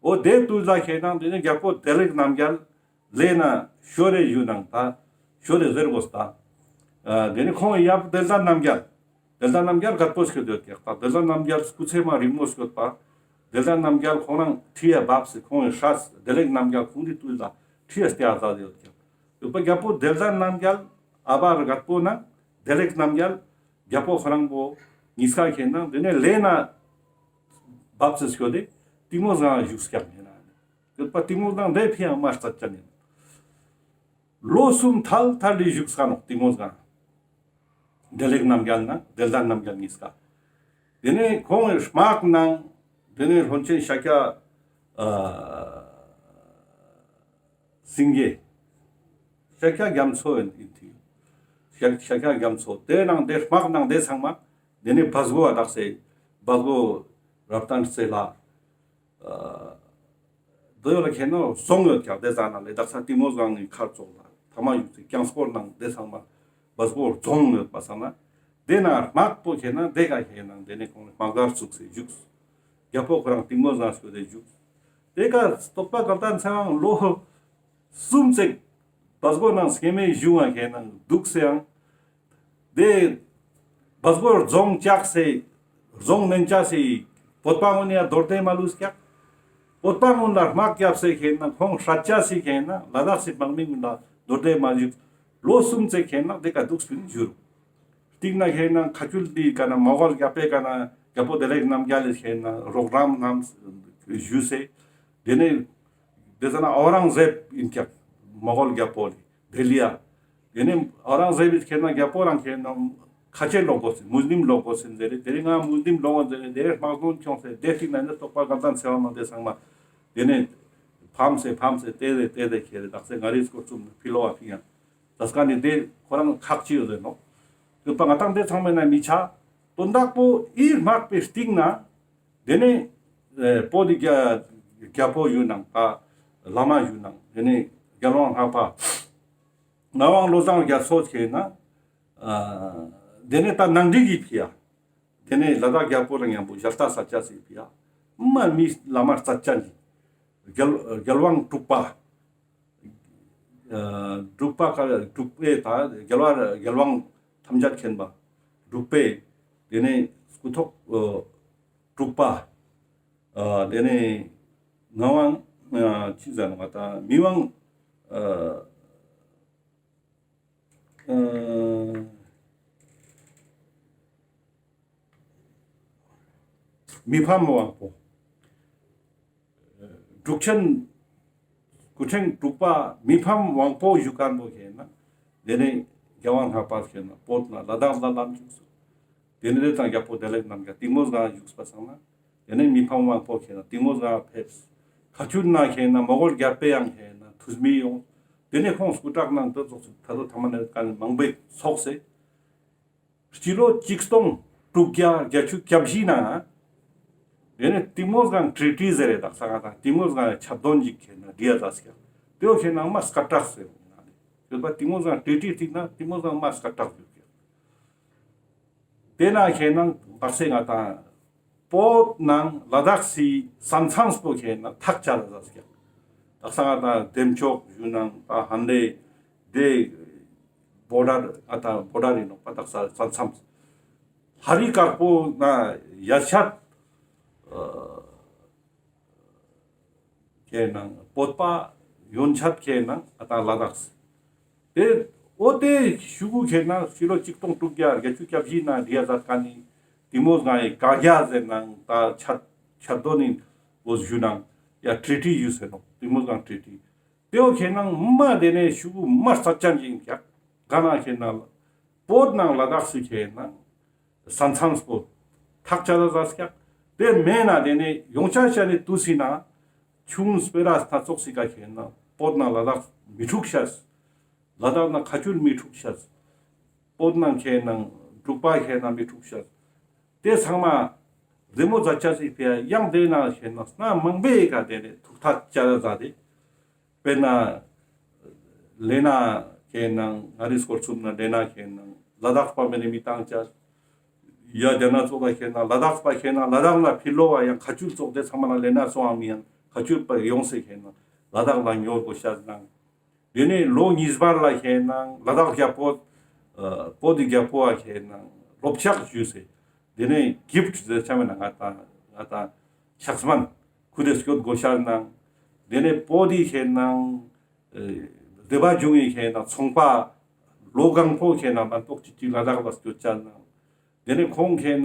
འོ་དེ་དུས་ལ་ཁེ་ན་དེ་ནི་རྒྱལ་པོ་བདེ་ལེགས་རྣམ་རྒྱལ་ལེ་ན་ཤོ་རེ་ཞུ་ནང་ད་ཤོ་རེ་ཟེར་གོས་ད། ཨ་དེ་ནི་ཁོང་ཡབ་བདེ་ལྡན་རྣམ་རྒྱལ། བདེ་ལྡན་རྣམ་རྒྱལ་རྒད་པོ་སྐྱོད་ཡོད་ཀྱག་ད། བདེ་ལྡན་རྣམ་རྒྱལ་སྐུ་ཚེ་མ་རིང་མོ་སྐྱོད་པ། བདེ་ལྡན་རྣམ་རྒྱལ་ཁོང་རང་ཁྲི་ཡ་བབས་སེ་ཁོང་ངི་སྲས་བདེ་ལེགས་རྣམ་རྒྱལ་ཁོང་གི་དུས་ལ་ཁྲི་ཡ་སྟེ་ཨ་ཟ་ཡོད་ཀྱག། ཡོད་པ་རྒྱལ་པོ་བདེ་ལྡན་རྣམ་རྒྱལ་ཨ་བར་རྒད་པོ་ན་བདེ་ལེགས་རྣམ་རྒྱལ་རྒྱལ་པོ་ཁོ་རང་པོ་གཉིས་ཀ་ཁེ་ན་དེ་ནས་ལེ་ན་བབས་སེ་སྐྱོད་དེ་གཏིང་མོ་སྒང་བཞུགས་ཀྱག་ཡིན་ན། ཡོད་པ་གཏིང་མོ་སྒང་དེ་ཕི་ཡང་མ་རྩ་ཅན་ཡིན། ལོ་གསུམ་ཐལ་ཐལ་ལི་བཞུགས་ས་ནོག་གཏིང་མོ་སྒང་། བདེ་ལེགས་རྣམ་རྒྱལ་ན་བདེ་ལྡན་རྣམ་རྒྱལ་གཉིས་ཀ། དེ་ནས་ཁོང་གི་དམག་ནང་དེ་ནས་བློན་ཆེན་ཤཱཀྱ་ཨ་སེང་གེ། ཤཱཀྱ་རྒྱ་མཚོ་ཡིན་ཡིན་ཏེ། ཤཱཀྱ་རྒྱ་མཚོ་དེ་ནང་དེ་དམག་ནང་དེ་ཚང་མ་དེ་ནས་བ་སྒོ་བ་དག་སེ་བ་སྒོ་རབ་བརྟན་རྩེ་ལ། ཨ་དེ་ཡོད་ལ་ཁེ་ན་རྫོང་ཡོད་ཀྱག་དེ་ཟ་ན་ལེ་དག་ས་གཏིང་མོ་སྒང་ནི་མཁར་ཙོགས་ལ་ཐ་མ་ཡུག་ཚེ་རྐྱང་སྐོར་ནང་དེ་ཚང་མ་བ་སྒོ་རྫོང་ཡོད་པ་ས་ན་དེ་ན་དམག་པོ་ཁེ་ན་དེ་ག་ཁེ་ན་དེ་ནས་ཁོང་དམག་སྒར་བཙུགས་སེ་བཞུགས། རྒྱལ་པོ་ཁོ་རང་གཏིང་མོ་སྒང་སྐྱོད་དེ་བཞུགས། དེ་ག་རྟོགས་པ་དགའ་ལྡན་ཚེ་དབང་ལོ་གསུམ་ཙེག་བ་སྒོ་ནང་སྐྱེ་མེད་བཞུགས་ང་ཁེ་ན་འདུག་སེ་ཡང་། དེ་བ་སྒོ་རྫོང་བཅག་སེ་རྫོང་མན་ཆ་སེ་བོད་པ་ངོ་ནས་ཡ་མདོར་བསྡུས་མ་ལུས་ཀྱག། བོད་པ་ངོ་ལ་དམག་རྒྱབ་སེ་ཁེ་ན་ཁོང་སྲ་ཅ་སེ་ཁེ་ན་ལ་དྭགས་སི་དམག་མི་ངོ་ལ་མདོར་བསྡུས་མ་ལུས་ལོ་གསུམ་ཙེག་ཁེ་ན་དེ་ག་འདུག་སེ་བཞུགས། སྟིང་ན་ཁེ་ན་ཁ་ཆུལ་འདི་ག་ན་མོ་གོལ་རྒྱལ་པོའི་ག་ན་རྒྱལ་པོ་བདེ་ལེགས་རྣམ་རྒྱལ་ལ་ཁེ་ན་རོགས་རམ་རྣམས་ཞུས་སེ། དེ་ནས་དེ་ཟ་ན་ཨོ་རང་ཟེབ་ཡིན་ཀྱག་མོ་གོལ་རྒྱལ་པོ་ལི་དེ་ལི་ཡ། དེ་ནས་ཨོ་རང་ཟེབ་ཁེ་ན་རྒྱལ་པོ་རང་ཁེ་ན་ཁ་ཆེ་ལོག་གོས་ཟེར་མུས་ལིམ་ལོག་གོས་ཟེར་ཟེར་རེ་དེ་རིང་ང་མུས་ལིམ་ལོག་གོས་ཟེར་རེ་དེ་དམག་དོན་ཁྱོངས་སེ་དེ་སྟིང་ན་ནི་རྟོགས་པ་དགའ་ལྡན་ཚེ་དབང་ནང་དེ་ཚང་མ་དེ་ནས་ཕམ་སེ་ཕམ་སེ་དེ་དེ་དེ་དེ་ཁེ་རེ་དག་སེ་ང་རེ་སྐོར་ཙུམ་ཕི་ལོ་བ་ཕི་ཡང་། ད་སྐ་ནི་དེ་ཁོ་རང་ཁག་ཅི་ཡོད་ཟེར་ནོ། ཡོད་པ་ང་ཏང་དེ་ཚང་མའི་ནང་མི་ཆ། དོན་དག་པོ་ཨི་དམག་པའི་སྟིང་ན། དེ་ནས་ཨེ་པོ་དི་རྒྱ་རྒྱལ་པོ་ཡུལ་ནང་ད་བླ་མ་ཡུལ་ནང་དེ་ནས་རྒྱལ་དབང་ལྷ་པ་ངག་དབང་བློ་བཟང་རྒྱ་མཚོ་ཁེ་ན། ཨ་དེ་ནས་ད་ནང་འགྲིག་གི་ཕི་ཡ། དེ་ནས་ལ་དྭགས་རྒྱལ་པོ་ལ་མཉམ་པོ་ཞལ་ལྟ་ས་ཆ་སི་ཕི་ཡ། མ་མི་བླ་མ་རྩ་ཅན་གྱི་རྒྱལ་རྒྱལ་དབང་དྲུག་པ། ཨ་དྲུག་པ་ཀ་དྲུག་པའི་ད་རྒྱལ་བ་རྒྱལ་དབང་ཐམས་ཅད་མཁྱེན་པ་དྲུག་པའི་དེ་ནས་སྐུ་ཐོག་ཨ་དྲུག་པ། ཨ་དེ་ནས་ངག་དབང་ཨ་ཅི་ཟེར་ནོ་ང་ད་མི་དབང་ཨ་ཨ་མི་ཕམ་དབང་པོ། འབྲུག་ཆེན་སྐུ་ཕྲེང་དྲུག་པ་མི་ཕམ་དབང་པོ་བཞུགས་མཁན་པོ་ཁེ་ན། དེ་ནས་རྒྱལ་དབང་ལྷ་པ་ཁེ་ན་བོད་ན་ལ་དྭགས་ལ་ལམ་བཞུགས་སོ། དེ་ནས་དེ་དང་རྒྱལ་པོ་བདེ་ལེགས་རྣམ་རྒྱལ་གཏིང་མོ་སྒང་བཞུགས་པ་སང་ན། དེ་ནས་མི་ཕམ་དབང་པོ་ཁེ་ན་གཏིང་མོ་སྒང་ཕེབས། ཁ་ཆུལ་ན་ཁེ་ན་མོ་གོལ་རྒྱལ་པོའི་ཡང་ཁེ་ན་ཐུགས་མི་ཡོང་། དེ་ནས་ཁོང་སྐུ་དྲག་ནང་དུ་ཚོགས་སུ་ད་དུ་ཐ་མ་ནས་ཀ་ནས་མང་པོས་ཚོགས་སེ། སྤྱི་ལོ་ཆིག་སྟོང་དྲུག་བརྒྱ་བརྒྱད་ཅུ་གྱ་བཞི་ན། དེ་ནས་གཏིང་མོ་སྒང་ཊི་ཊི་ཟེར་རེ་དག་ས་ག་དང་གཏིང་མོ་སྒང་ཆད་དོན་ཅིག་ཁེ་ན་འདི་ཡ་ཟ་སྐྱ། དེའོ་ཁེ་ན་མ་སྐད་གྲགས་ཟེར་ན་ནི། ཡོད་པ་གཏིང་མོ་སྒང་ཊི་ཊི་ཐིག་ན་གཏིང་མོ་སྒང་མ་སྐད་གྲགས་ཡོད་ཀྱག། དེ་ན་ཁེ་ན་བར་སེ་ང་དང་བོད་ནང་ལ་དྭགས་སི་ས་མཚམས་པོ་ཁེ་ན་ཐག་བཅད་ལ་ཟ་སྐྱ། དག་ས་ང་དང་བདེ་མཆོག་ཡུ་ནང་ད་ཧན་ལེ་དེ་བོ་ཌར་ཨ་ད་བོ་ཌར་ཡིན་ནོག་པ། དག་ས་ས་མཚམས་ཧ་རི་དཀར་པོ་ན་ཡ་ཆད་ཁེ་ནང་བོད་པ་ཡོན་ཆད་ཁེ་ནང་ཨ་ད་ལ་དྭགས་སི་དེ་འོ་དེ་ཤུ་གུ་ཁེ་ནང་ཕྱི་ལོ་ཆིག་སྟོང་དྲུག་བརྒྱ་བརྒྱད་ཅུ་གྱ་བཞི་ན་རི་ཡ་ཟ་ཀ་ནི་གཏིང་མོ་སྒང་ཡི་ཀ་རྒྱ་ཟེར་ནང་ད་ཆད་ཆད་དོ་ནི་འོ་ཞུ་ནང་ཡ་ཊི་ཊི་ཞུ་ཟེར་ནོག། གཏིང་མོ་སྒང་ཊི་ཊི། དེའོ་ཁེ་ནང་མ་དེ་ནས་ཤུ་གུ་མ་རྩ་ཅན་ཅིག་ཡིན་ཀྱག། ག་ན་ཁེ་ནང་བོད་ནང་ལ་དྭགས་སི་ཁེ་ནང་ས་མཚམས་པོ་ཐག་བཅད་ལ་ཟ་སྐྱག། དེ་མེད་ན་དེ་ནས་ཡོང་ཆ་ཆ་ནས་དུས་སི་ན་ཆུང་སྤེ་ར་སྣ་ཚོགས་སི་ཀ་ཁེ་ནང་བོད་ནང་ལ་དྭགས་མི་འཁྲུག་ཤེས། ལ་དྭགས་ནང་ཁ་ཆུལ་མི་འཁྲུག་ཤེས། བོད་ནང་ཁེ་ནང་འབྲུག་པ་ཁེ་ནང་མི་འཁྲུག་ཤེས། དེ་ཚང་མ་ བདེ་མོ་ཛད་ཅས་སི་ཕིའ་ཡང་དེ་ན་ཁེ་ན་སྣ་མང་པོའི་ཀ་དེ་ནེ་ཐུགས་ཐག་ཅད་ཛད་དེ། དཔེར་ན་ལེ་ན་ཁེ་ན་ང་རི་སྐོར་ཚུམ་ན་ལེ་ན་ཁེ་ན་ལ་དྭགས་པ་མེ་ནེ་མི་ཏང་ཅས། ཡ་དེ་ན་ཙོགས་ལ་ཁེ་ན་ལ་དྭགས་པ་ཁེ་ན་ལ་དྭགས་ལ་ཕི་ལོག་ག་ཡང་ཁ་ཆུལ་ཙོགས་དེ་ཚང་མ་ལ་ལེ་ན་སོང་བ་མི་ཡང་ཁ་ཆུལ་པ་ཡོངས་སེ་ཁེ་ན་ལ་དྭགས་ལ་ཉོ་དགོས་ཤ་ནང་། དེ་ནེ་ལོ་གཉིས་པ་ལ་ཁེ་ན་ལ་དྭགས་རྒྱལ་པོ་ཨ་པོ་ཏི་རྒྱལ་པོ་བ་ཁེ་ན་ལོབ་ཆག་ཞུས་སེ། དེ་ནེ་གིཕྚ་ཟེར་ཆ་མེད་ན་ང་ཏང་ང་ཏང་ཕྱག་སྨན་ཁུ་དེ་སྐྱོད་དགོས་ཤ་ནང་། དེ་ནེ་པོ་ཏི་ཁེ་ན་ཨ་བདེ་བ་འབྱུང་བའི་ཁེ་ན་ཚོང་པ་ལོ་གང་པོ་ཁེ་ན་མན་ཏོག་ཅིག་ཅིག་ལ་དྭགས་ལ་སྐྱོད་ཅ་ནང་། དེ་ནེ་ཁོང་ཁེ་ན་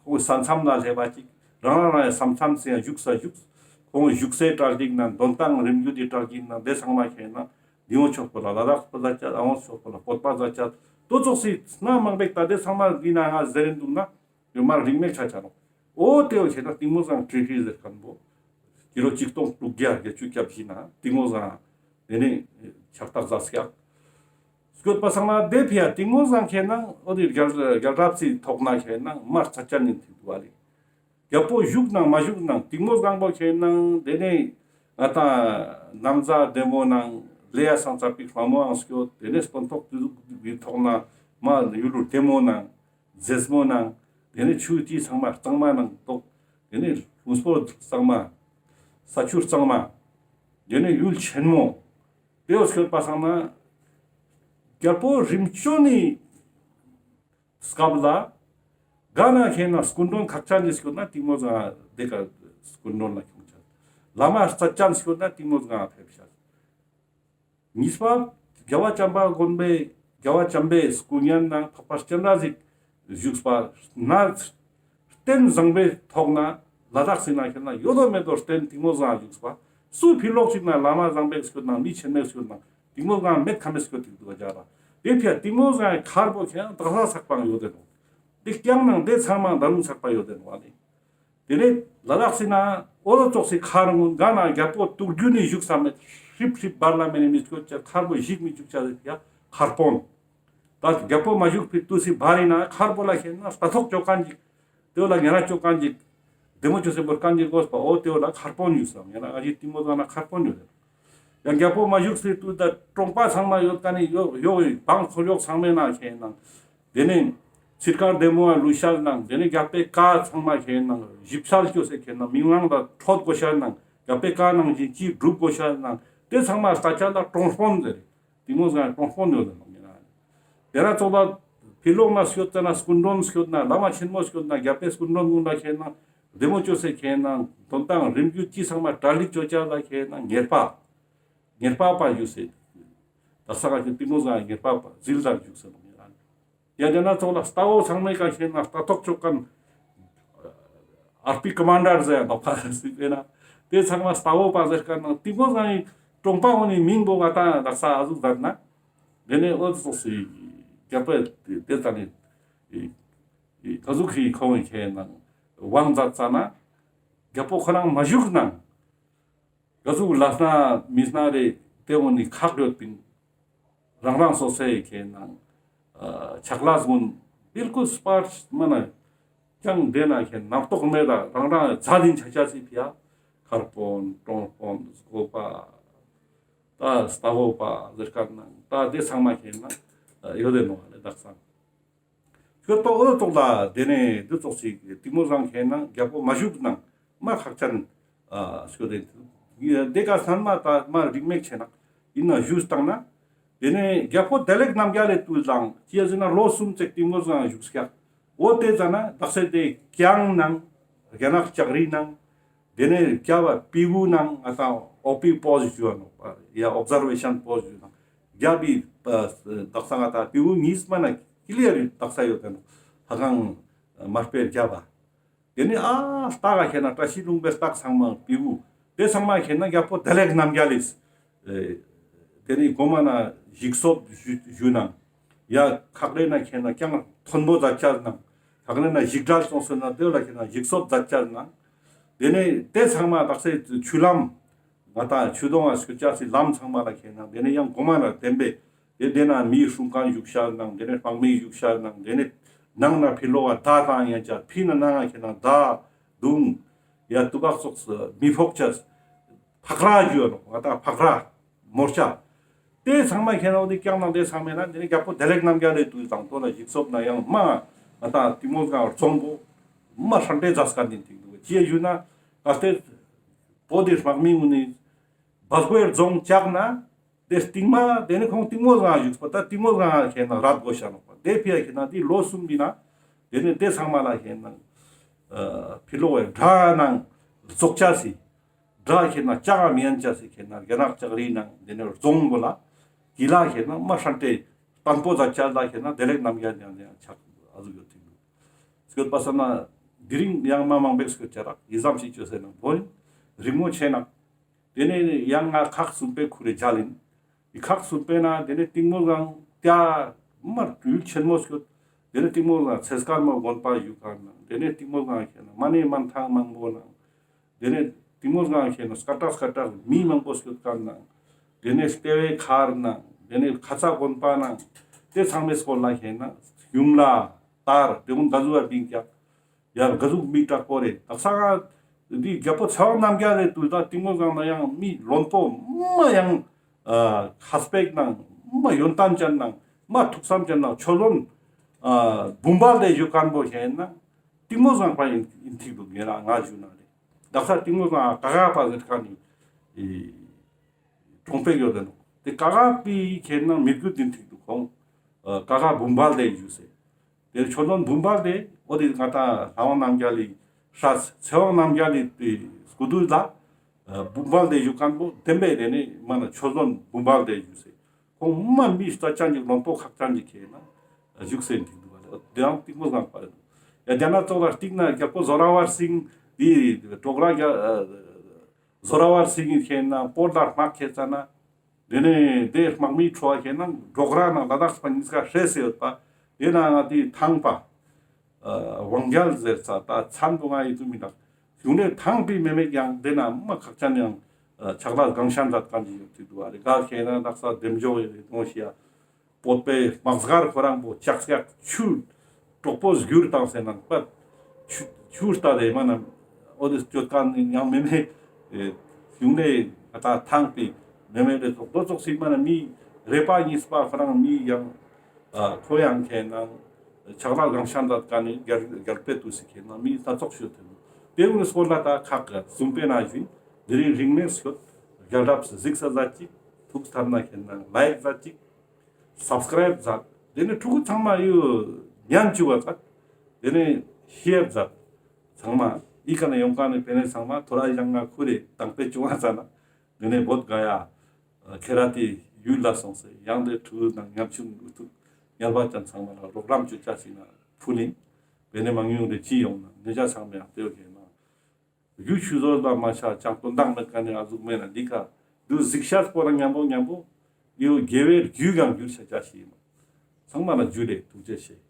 ཁོང་ས་མཚམས་ན་སླེབས་པ་ཅིག་རང་རང་རང་ས་མཚམས་སུ་ཡང་བཞུགས་ས་བཞུགས། ཁོང་བཞུགས་སའི་གྲ་སྒྲིག་ནང་དོན་ཏང་རིམ་རྒྱུད་དེ་གྲ་སྒྲིག་ནང་དེ་ཚང་མ་ཁེ་ན་དེ་འོ་ཆོག་པོ་ལ་ལ་དྭགས་པ་ཛད་ཅས། ཨ་འོ་ཆོག་པོ་ལ་བོད་པ་ཛད་ཅས། དོ་ཙོགས་སི་སྣ་མང་པོའི་ཀ་དེ་ཚང་མ་འདི་ན་ང་ཟེར་རིན་འདུག་ན་ཡོད་མ་རིང་མེད་ཆ་ཆ་ནོག། འོ་དེ་བོ་ཁེ་ན་ཏིང་མོ་སྒང་ཊྲི་ཊི་ཟེར་ཁན་བོ་ཀི་ལོ་ཆིག་སྟོང་དྲུག་བརྒྱ་བརྒྱད་ཅུ་གྱ་བཞི་ན་ཏིང་མོ་སྒང་དེ་ནེ་ཕྱག་རྟགས་ཛད་སྐྱག་སྐྱོད་པ་སང་ན་དེ་ཕིའ་ཏིང་མོ་སྒང་ཁེ་ན་འོ་དེ་རྒྱལ་རྒྱལ་རབས་སི་ཐོག་ན་ཁེ་ན་མ་རྩ་ཅན་ནི་ཐིག་དུག་པ་ལེ། རྒྱལ་པོ་བཞུགས་ནང་མ་བཞུགས་ནང་ཏིང་མོ་སྒང་པོ་ཁེ་ན་དེ་ནེ་ང་ཏང་ན་བཟའ་བདེ་མོ་ནང་ལེ་ཡ་སང་ཙ་པིག་ལྷ་མོའང་སྐྱོད། དེ་ནེ་སྟོན་ཐོག་དུས་ཀྱི་ཐོག་ན་མ་ཡུལ་ལུ་བདེ་མོ་ནང་མཛེས་མོ་ནང་། དེ་ནེ་ཆུ་ཅི་ཚང་མ་གཙང་མ་ནང་ཏོག། དེ་ནེ་ལུང་སྤོ་གཙང་མ། ས་ཆུ་གཙང་མ། དེ་ནེ་ཡུལ་ཆེན་མོ། དེ་བོ་སྐྱོད་པ་སང་ན་རྒྱལ་པོ་རིམ་བྱོན་ནི་སྐབས་ལ་ག་ན་ཁེ་ན་སྐུ་མགྲོན་ཁག་ཅན་ནི་སྐྱོད་ན་ཏིང་མོ་སྒང་དེ་ཀ་སྐུ་མགྲོན་ལ་ཁྱོང་ཅས། བླ་མ་རྩ་ཅན་སྐྱོད་ན་ཏིང་མོ་སྒང་ཕེབས་ཤག། གཉིས་པ་རྒྱལ་བ་བྱམས་པ་མགོན་པོའི་རྒྱལ་བ་བྱམས་པའི་སྐུ་བརྙན་ནང་འཕགས་པ་སྤྱན་རས་གཟིགས་བཞུགས་པ་ན་རྟེན་བཟང་པོའི་ཐོག་ན་ལ་དྭགས་སི་ན་ཁེ་ན་ཡོད་དོ་མེད་དོ་རྟེན་ཏིང་མོ་སྒང་བཞུགས་པ། སུ་ཕི་ལོག་ཅིག་ན་བླ་མ་བཟང་པོའི་སྐྱོད་ནང་མི་ཆེན་མོའི་སྐྱོད་ནང་ཏིང་མོ་སྒང་མེད་ཁ་མེད་སྐྱོད་ཐིག་དུག་ག་ཇ་ར། དེ་ཕིའ་ཏིང་མོ་སྒང་མཁར་པོ་ཁེ་ན་དག་ས་ཚག་པའང་ཡོད་དེ་ནོག། དེ་རྐྱང་ནང་དེ་ཚང་མ་ད་རུང་ཚག་པ་ཡོད་དེ་ནོག་པ་ལེ། དེ་ནེ་ལ་དྭགས་སི་ན་འོ་ཙོགས་སི་མཁར་གུན་ག་ན་རྒྱལ་པོ་དུག་རྒྱུན་ནི་བཞུགས་ས་མེད། ཧྲིབ་ཧྲིབ་བར་ལ་མེ་ནེ་མི་སྐྱོད་ཅས། མཁར་པོ་ཞིག་མི་བཅུག་ཅས་ཡ་མཁར་དཔོན། ད་རྒྱལ་པོ་མ་བཞུགས་པའི་དུས་སི་བར་ན་མཁར་པོ་ལ་ཁེ་ན་ལྟ་རྟོག་ཅོ་ཁན་ཅིག། དེ་བོ་ལ་ཉེ་རང་ཅོ་ཁན་ཅིག། བདེ་མོ་ཅོས་སེ་བོར་ཁན་ཅིག་དགོས་པ། འོ་དེ་བོ་ལ་མཁར་དཔོན་ཡོད་ས། ཉེ་རང་ཨ་ཞེ་ཏིང་མོ་སྒང་ན་མཁར་དཔོན་ཡོད་དེ། ཡང་རྒྱལ་པོ་མ་བཞུགས་སི་དུས་ད་གྲོང་པ་ཚང་མ་ཡོད་ཁན་ནི་ཡོད་ཡོད་འབངས་འཁོར་གཡོག་ཚང་མའི་ནང་ཁེ་ན་དེ་ནེ་ཚིར་ཁང་བདེ་མོ་ལུས་ཤ་ནང་། དེ་ནེ་རྒྱལ་པོའི་བཀའ་ཚང་མ་ཁེ་ན་ཞིབ་གསལ་ཅོས་སེ་ཁེ་ན་མི་མང་ལ་ཕྲོད་དགོས་ཤ་ནང་། རྒྱལ་པོའི་བཀའ་ནང་བཞིན་ཅི་སྒྲུབ་དགོས་ཤ་ནང་། དེ་ཚང་མ་ལྟ་ཅས་ལ་གྲོང་དཔོན་ཟེར། ཏིང་མོ་སྒང་གྲོང་དཔོན་ཡོད་དེ་ནོག་ཉེ་རང་། དེ་ར་ཙོགས་ལ་ཕི་ལོག་ན་སྐྱོད་ཙ་ན་སྐུ་མགྲོན་སྐྱོད་ན་བླ་མ་ཆེན་མོ་སྐྱོད་ན་རྒྱལ་པོའི་སྐུ་མགྲོན་གུན་ལ་ཁེ་ན་བདེ་མོ་ཅོས་སེ་ཁེ་ན་དོན་ཏང་རིམ་རྒྱུད་ཅི་ཚང་མ་གྲ་སྒྲིག་ཅོ་ཅས་ལ་ཁེ་ན་གཉེར་པ། གཉེར་པ་པ་ཞུས་སེ། ད་ས་ག་ཅིག་ཏིང་མོ་སྒང་གཉེར་པ་པ་ཟིལ་དར་བཞུགས་སེ་ནོག་ཉེ་རང་། ཡ་དེ་ན་ཙོགས་ལ་རྟ་བོ་ཚང་མའི་ཀ་ཁེ་ན་ལྟ་རྟོག་ཅོ་ཁན་ཨར་པི་ཀོ་མན་ཌར་ཟེར་ཡ་ནོག་པ་སི་པེ་ན། དེ་ཚང་མ་རྟ་བོ་པ་ཟེར་ཁན་ནང་ཏིང་མོ་སྒང་གྲོང་པ་གུན་ནི་མིང་བོ་ང་ཏང་དག་ས་ཨ་ཟུག་ཟེར་ན། དེ་ནེ་འོ་ཙོགས་སི་རྒྱལ་པོ་དེ་ཙ་ནེ་ཨི་ཨི་ག་ཟུག་གི་ཁོང་གི་ཁེ་ན་དབང་མཛད་ཙ་ན་རྒྱལ་པོ་ཁོ་རང་མ་བཞུགས་ནང་ག་ཟུག་ལབ་ན་མི་སྣ་རེ་དེ་འོ་ནི་ཁག་ཡོད་པིན། རང་རང་སོ་སོའི་ཁེ་ན་ཨ་ཕྱག་ལས་གུན་བིལ་ཀུལ་སྤར་མ་ན་ཀྱང་དེ་ན་ཁེ་ན་རྣམ་རྟོག་མེད་ལ་རང་རང་ཛད་དིན་ཆ་ཅས་སི་ཕིའ་མཁར་དཔོན་གྲོང་དཔོན་སྒོ་པ་ད་རྟ་བོ་པ་ཟེར་ཁན་ནང་ད་དེ་ཚང་མ་ཁེ་ན་ཡོད་དེ་ནོག་ལེ་དག་ས། སྐྱོད་པ་འོ་ཙོགས་ལ་དེ་ནེ་དེ་ཙོགས་སི་ཏིང་མོ་སྒང་ཁེ་ན་རྒྱལ་པོ་མ་བཞུགས་ནང་མ་ཁག་ཅན་ཨ་སྐྱོད་དེ། དེ་ཀ་སྣ་མ་ད་མ་རིང་མེད་ཆེ་ན་ཡིན་ན་ཞུས་བཏང་ན། དེ་ནེ་རྒྱལ་པོ་བདེ་ལེགས་རྣམ་རྒྱལ་ལི་དུས་ལའང་ཅི་ཡ་ཟེར་ན་ལོ་གསུམ་ཙེག་ཏིང་མོ་སྒང་བཞུགས་སྐྱག། འོ་དེ་ཙ་ན་དག་ས་དེ་གྱང་ནང་རྒྱ་ནག་ལྕགས་རི་ནང་། དེ་ནེ་རྒྱབ་པ་པི་ཝུ་ནང་ང་ཏང་ཨོ་པི་པོ་ཟེར་ཞུ་བ་ནོག་པ། ཡ་ཨོབ་ཛར་ཝེ་ཤན་པོ་ཟེར་ཞུ་ནོག། རྒྱབ་པའི་དག་ས་ང་ཏང་པི་ཝུ་གཉིས་མ་ན་ཀི་ལི་ཡར་དག་ས་ཡོད་དེ་ནོག། ལྷ་ཁང་མར་པའི་རྒྱབ་པ། དེ་ནེ་ཨ་སྟག་ག་ཁེ་ན་བཀྲ་ཤིས་ལྷུན་པོའི་སྟག་ཚང་མ་པི་ཝུ། དེ་ཚང་མ་ཁེ་ན་རྒྱལ་པོ་བདེ་ལེགས་རྣམ་རྒྱལ་ལིས། ཨེ་དེ་ནེ་གོ་མ་ན་ཞིག་གསོ་ཞུ་ཞུ་ནང་། ཡ་ཁག་རེ་ན་ཁེ་ན་ཀྱང་མཐོན་པོ་མཛད་ཅས་ནང་། ཁག་རེ་ན་ཞིག་དྲལ་སོང་སོང་ན་དེ་ལ་ཁེ་ན་ཞིག་གསོ་མཛད་ཅས་ནང་། དེ་ནེ་དེ་ཚང་མ་དག་ས་ཆུ་ལམ་ང་ཏང་ཆུ་དོང་ང་སྐྱོད་ཅས་སི་ལམ་ཚང་མ་ལ་ཁེ་ན་དེ་ནེ་ཡང་གོ་མ་ན་བདེན་པའི་དེ་དེ་ན་མིའི་སྲུང་ཁང་བཞུགས་ཤ་ནང་། དེ་ནེ་དཔང་མི་བཞུགས་ཤ་ནང་། དེ་ནེ་ནང་ན་ཕི་ལོག་ག་མདའ་དང་ཡང་ཅ་ཕི་ན་ནང་ང་ཁེ་ན་མདའ་ དུང་ཡ་ཏུ་བག་སོགས་མི་ཕོག་ཅས་ཕག་ར་ཞུ་ཡོད་ནོག། ང་ཏང་ཕག་ར་མོར་ཆ་དེ་ཚང་མ་ཁེ་ན་འོ་དེ་ཀྱང་ནང་དེ་ཚང་མེ་ན་དེ་ནི་རྒྱལ་པོ་བདེ་ལེགས་རྣམ་རྒྱལ་ལེ་དུས་དང་དོ་ལ་ཞིག་གསོབ་ན་ཡང་མ་ང་ཏང་གཏིང་མོ་སྒང་རྫོང་པོ་མ་ཧྲན་ཏེ་ཛ་སྐར་ནི་ཐིག་འདུག། ཅི་ཡ་ཞུ་ན་ག་སྟེ་པོ་དེ་དམག་མི་ངུ་ནི་བལ་པོའི་རྫོང་བཅག་ན་དེ་སྟིང་མ་དེ་ནི་ཁོང་གཏིང་མོ་སྒང་བཞུགས་པ་ད་གཏིང་མོ་སྒང་ཁེ་ན་ར་དགོས་ཤ་ནོག་པ། དེ་ཕི་ཡ་ཁེ་ན་དེ་ལོ་གསུམ་མི་ན་དེ་ནི་དེ་ཚང་མ་ལ་ཁེ་ན་ཕི་ལོག་གི་དགྲ་ནང་ཙོག་ཅ་སི་དགྲ་ཁེ་ན་ལྕགས་མི་ཡན་ཅ་སི་ཁེ་ན་རྒྱ་ནག་ལྕགས་རི་ནང་དེ་ནི་རྫོང་པོ་ལ་གི་ལ་ཁེ་ན་མ་ཧྲན་ཏེ་བརྟན་པོ་ཛ་ཅ་ལ་ཁེ་ན་བདེ་ལེགས་རྣམ་རྒྱལ་ཡང་ཡང་ཆགས་ཨ་ཟུག་ཡོད་ཐིག་འདུག། སྐྱོད་པ་ས་ན་དེ་རིང་ཡང་མ་མང་པོ་སྐྱོད་ཅ་རག་ཡི་ཙམ་ཞིག་ཅོས་ཟེར་ན་བོ་ཡིན། རིང་མོ་ཆེ་ན། དེ་ནས་ཡང་ང་ཁག་གསུམ་པའི་ཁུར་རེ་བྱ་ལིན། ཡི་ཁག་གསུམ་པའི་ན་དེ་ནས་གཏིང་མོ་སྒང་ཏ་མར་དུལ་ཆེན་མོ་སྐྱོད། དེ་ནས་གཏིང་མོ་སྒང་ཚེ་སྐར་མ་དགོན་པ་ཡུ་ཁན་ནང་དེ་ནས་གཏིང་མོ་སྒང་ཁེ་ན་མ་ནེ་མན་ཐང་མང་པོ་ནང་། དེ་ནས་གཏིང་མོ་སྒང་ཁེ་ན་སྐད་གྲགས་སྐད་གྲགས་མི་མང་པོ་སྐྱོད་ཁན་ནང་། དེ་ནས་ལྟེ་བའི་མཁར་ནང་། དེ་ནས་ཁ་ཚ་དགོན་པ་ནང་། དེ་ཚང་མའི་སྐོར་ལ་ཁེ་ན་ཡུམ་ལ་དར་དེ་ཀུན་ག་ཟུག་བ་བིང་ཀྱག། ཡར་ག་ཟུག་མི་དྲག་པོ་རེད། དག་ས་ང་འདི་རྒྱལ་པོ་ཚེ་དབང་རྣམ་རྒྱལ་རེད་དུས་ད་གཏིང་མོ་སྒང་ན་ཡང་མི་བློན་པོ་མ་ཡང་ཁ་སྤེག་ནང་མ་ཡོན་ཏན་ཅན་ནང་མ་ཐུགས་བསམ་ཅན་ནང་ཆོས་བློན་འབུམ་པ་ལྡེ་ཞུ་ཁན་པོ་ཁེ་ན་གཏིང་མོ་སྒང་པ་ཡིན་ཐིག་འདུག། ངེ་རང་ང་ཞུ་ན་རེད། དག་ས་གཏིང་མོ་སྒང་ཀ་ག་པ་ཟེར་ཁན་ནི་གྲོང་པའི་ཡོད་དེ་ནོ། དེ་ཀ་ག་པའི་ཁེ་ན་མི་རྒྱུད་དེ་ཐིག་འདུག་ཁོང་། ཀ་ག་འབུམ་པ་ལྡེ་ཞུ་སེ། དེ་ཆོས་བློན་འབུམ་པ་ལྡེ་འོ་དེ་ང་ཏང་ལྷ་དབང་རྣམ་རྒྱལ་ལི་ཧྲ་ཚེ་དབང་རྣམ་རྒྱལ་ལི་དེ་སྐུ་དུས་ལ་འབུམ་པ་ལྡེ་ཞུ་ཁན་པོ་བདེན་པའི་དེ་ནས་མ་ན་ཆོས་བློན་འབུམ་པ་ལྡེ་ཞུ་སེ། ཁོང་མ་མི་ལྟ་ཅན་གྱི་བློན་པོ་ཁག་ཅན་གྱི་ཁེ་ན་བཞུགས་སེ་འདུག་བ་ལེ། དེའང་གཏིང་མོ་སྒང་པ་རེད། ཡ་རྒྱ་ནག་ཙོགས་ལ་གཏིང་ན་རྒྱལ་པོ་ཟོ་ར་ཝར་སིང་འདི་ཀྲོག་ར་རྒྱ་ཟོ་ར་ཝར་སིང་ངི་ཁེ་ན་པོར་ལ་དམག་ཁེ་ཙ་ན། དེ་ནས་དེ་དམག་མིའི་ཁྲོད་ཁེ་ན་ཀྲོག་ར་ནང་ལ་དྭགས་པ་གཉིས་ཀ་ཧྲེ་སེ་ཡོད་པ། དེ་ན་ང་དེ་ཐང་པ་ཝང་རྒྱལ་ཟེར་ས་ད་མཚན་པོ་ང་ཡི་ཏུ་མི་འདུག། གཞུང་ནས་ཐང་པའི་མེ་མེག་ཡང་དེ་ན་མ་ཁག་ཅན་ཡང་ཆག་ལ་གང་ཤན་མཛད་ཁན་ཞིག་ཡོད་དེ་འདུག་བ་རེད། ག་ཁེ་ན་དག་ས་འདེམ་འཇོག་ཡོད་རེད་དོ་ཞིག་ཡ། བོད་པའི་དམག་སྒར་ཁོ་རང་པོ་ལྕགས་ཡག་ཆུ་གྲོག་པོ་སྒྱུར་བཏང་སེ་ནང་པ་ཆུ་ཆུ་ལྟ་དེ་མ་ན་འོ་དེ་སྤྱོད་ཁན་ཡང་མེ་མེ་གཞུང་ནས་ད་ཐང་པའི་མེ་མེ་རེ་ཙོགས་དོ་ཙོགས་སི་མ་ན་མི་རེ་པ་གཉིས་པ་ཁོ་རང་མི་ཡང་ཁོ་ཡང་ཁེ་ན་ཆག་ལ་གང་ཤན་མཛད་ཁན་ནི་རྒྱལ་རྒྱལ་པོའི་དུས་སི་ཁེ་ན་མི་ད་ཙོགས་ཤོད་དེ་ནོ། དེ་ཀུན་སྐོར་ལ་ད་ཁག་གསུམ་པའི་ན་བཞིན་དེ་རིང་རིང་མེད་སྐྱོད་རྒྱལ་རབས་གཟིགས་ས་མཛད་ཅིག། ཐུགས་ཐར་ན་ཁེ་ན་ལའིཀ་མཛད་ཅིག། སབ་སི་ཀ་རའིབ་མཛད། དེ་ནས་ཕྲུ་གུ་ཚང་མ་ཡོད་ཉན་བཅུག་པ་མཛད། དེ་ནས་ཤེར་མཛད། ཚང་མ་ཨི་ཀ་ནས་ཡོང་ཀ་ནས་པེ་ནས་ཚང་མ་ཐོ་ར་ཡང་ང་ཁུ་རེ་དང་པེ་བཅུ་ང་ཙ་ན་དེ་ནས་བོད་ག་ཡ་ཁེ་ར་ཏི་ཡུལ་ལ་སོང་སེ་ཡང་དེ་ཕྲུ་གུ་དང་ཉམ་ཆུང་འུ་ཐུག་ཉལ་བ་ཅན་ཚང་མ་ལ་རོགས་རམ་བཅོ་ཅ་ཞིག་ན་ཕུལ་ཡིན། པེ་ནས་མང་ཉུང་དེ་ཅི་ཡོང་ན་ནེ་ཅ་ཚང་མ་ཡང་དེ་ཡོད་ཁེ་ན། རྒྱུ་ཆུ་ཟོར་ལ་མ་ཆ་ཅང་དོན་དག་མེད་ཀ་ནི་ཨ་ཟུག་མེད་ན་འདི་ཀ་འདུ་གཟིགས་ཤར་པོ་རང་མཉམ་པོ་མཉམ་པོ་ཡོ་དགེ་བའི་རྒྱུ་གང་འགྱུར་ཤ་ཅ་ཞིག་ཡིན་ནོ། ཚང་མ་ལ་རྒྱུ་རེ་ཐུགས་རྗེ་ཆེ།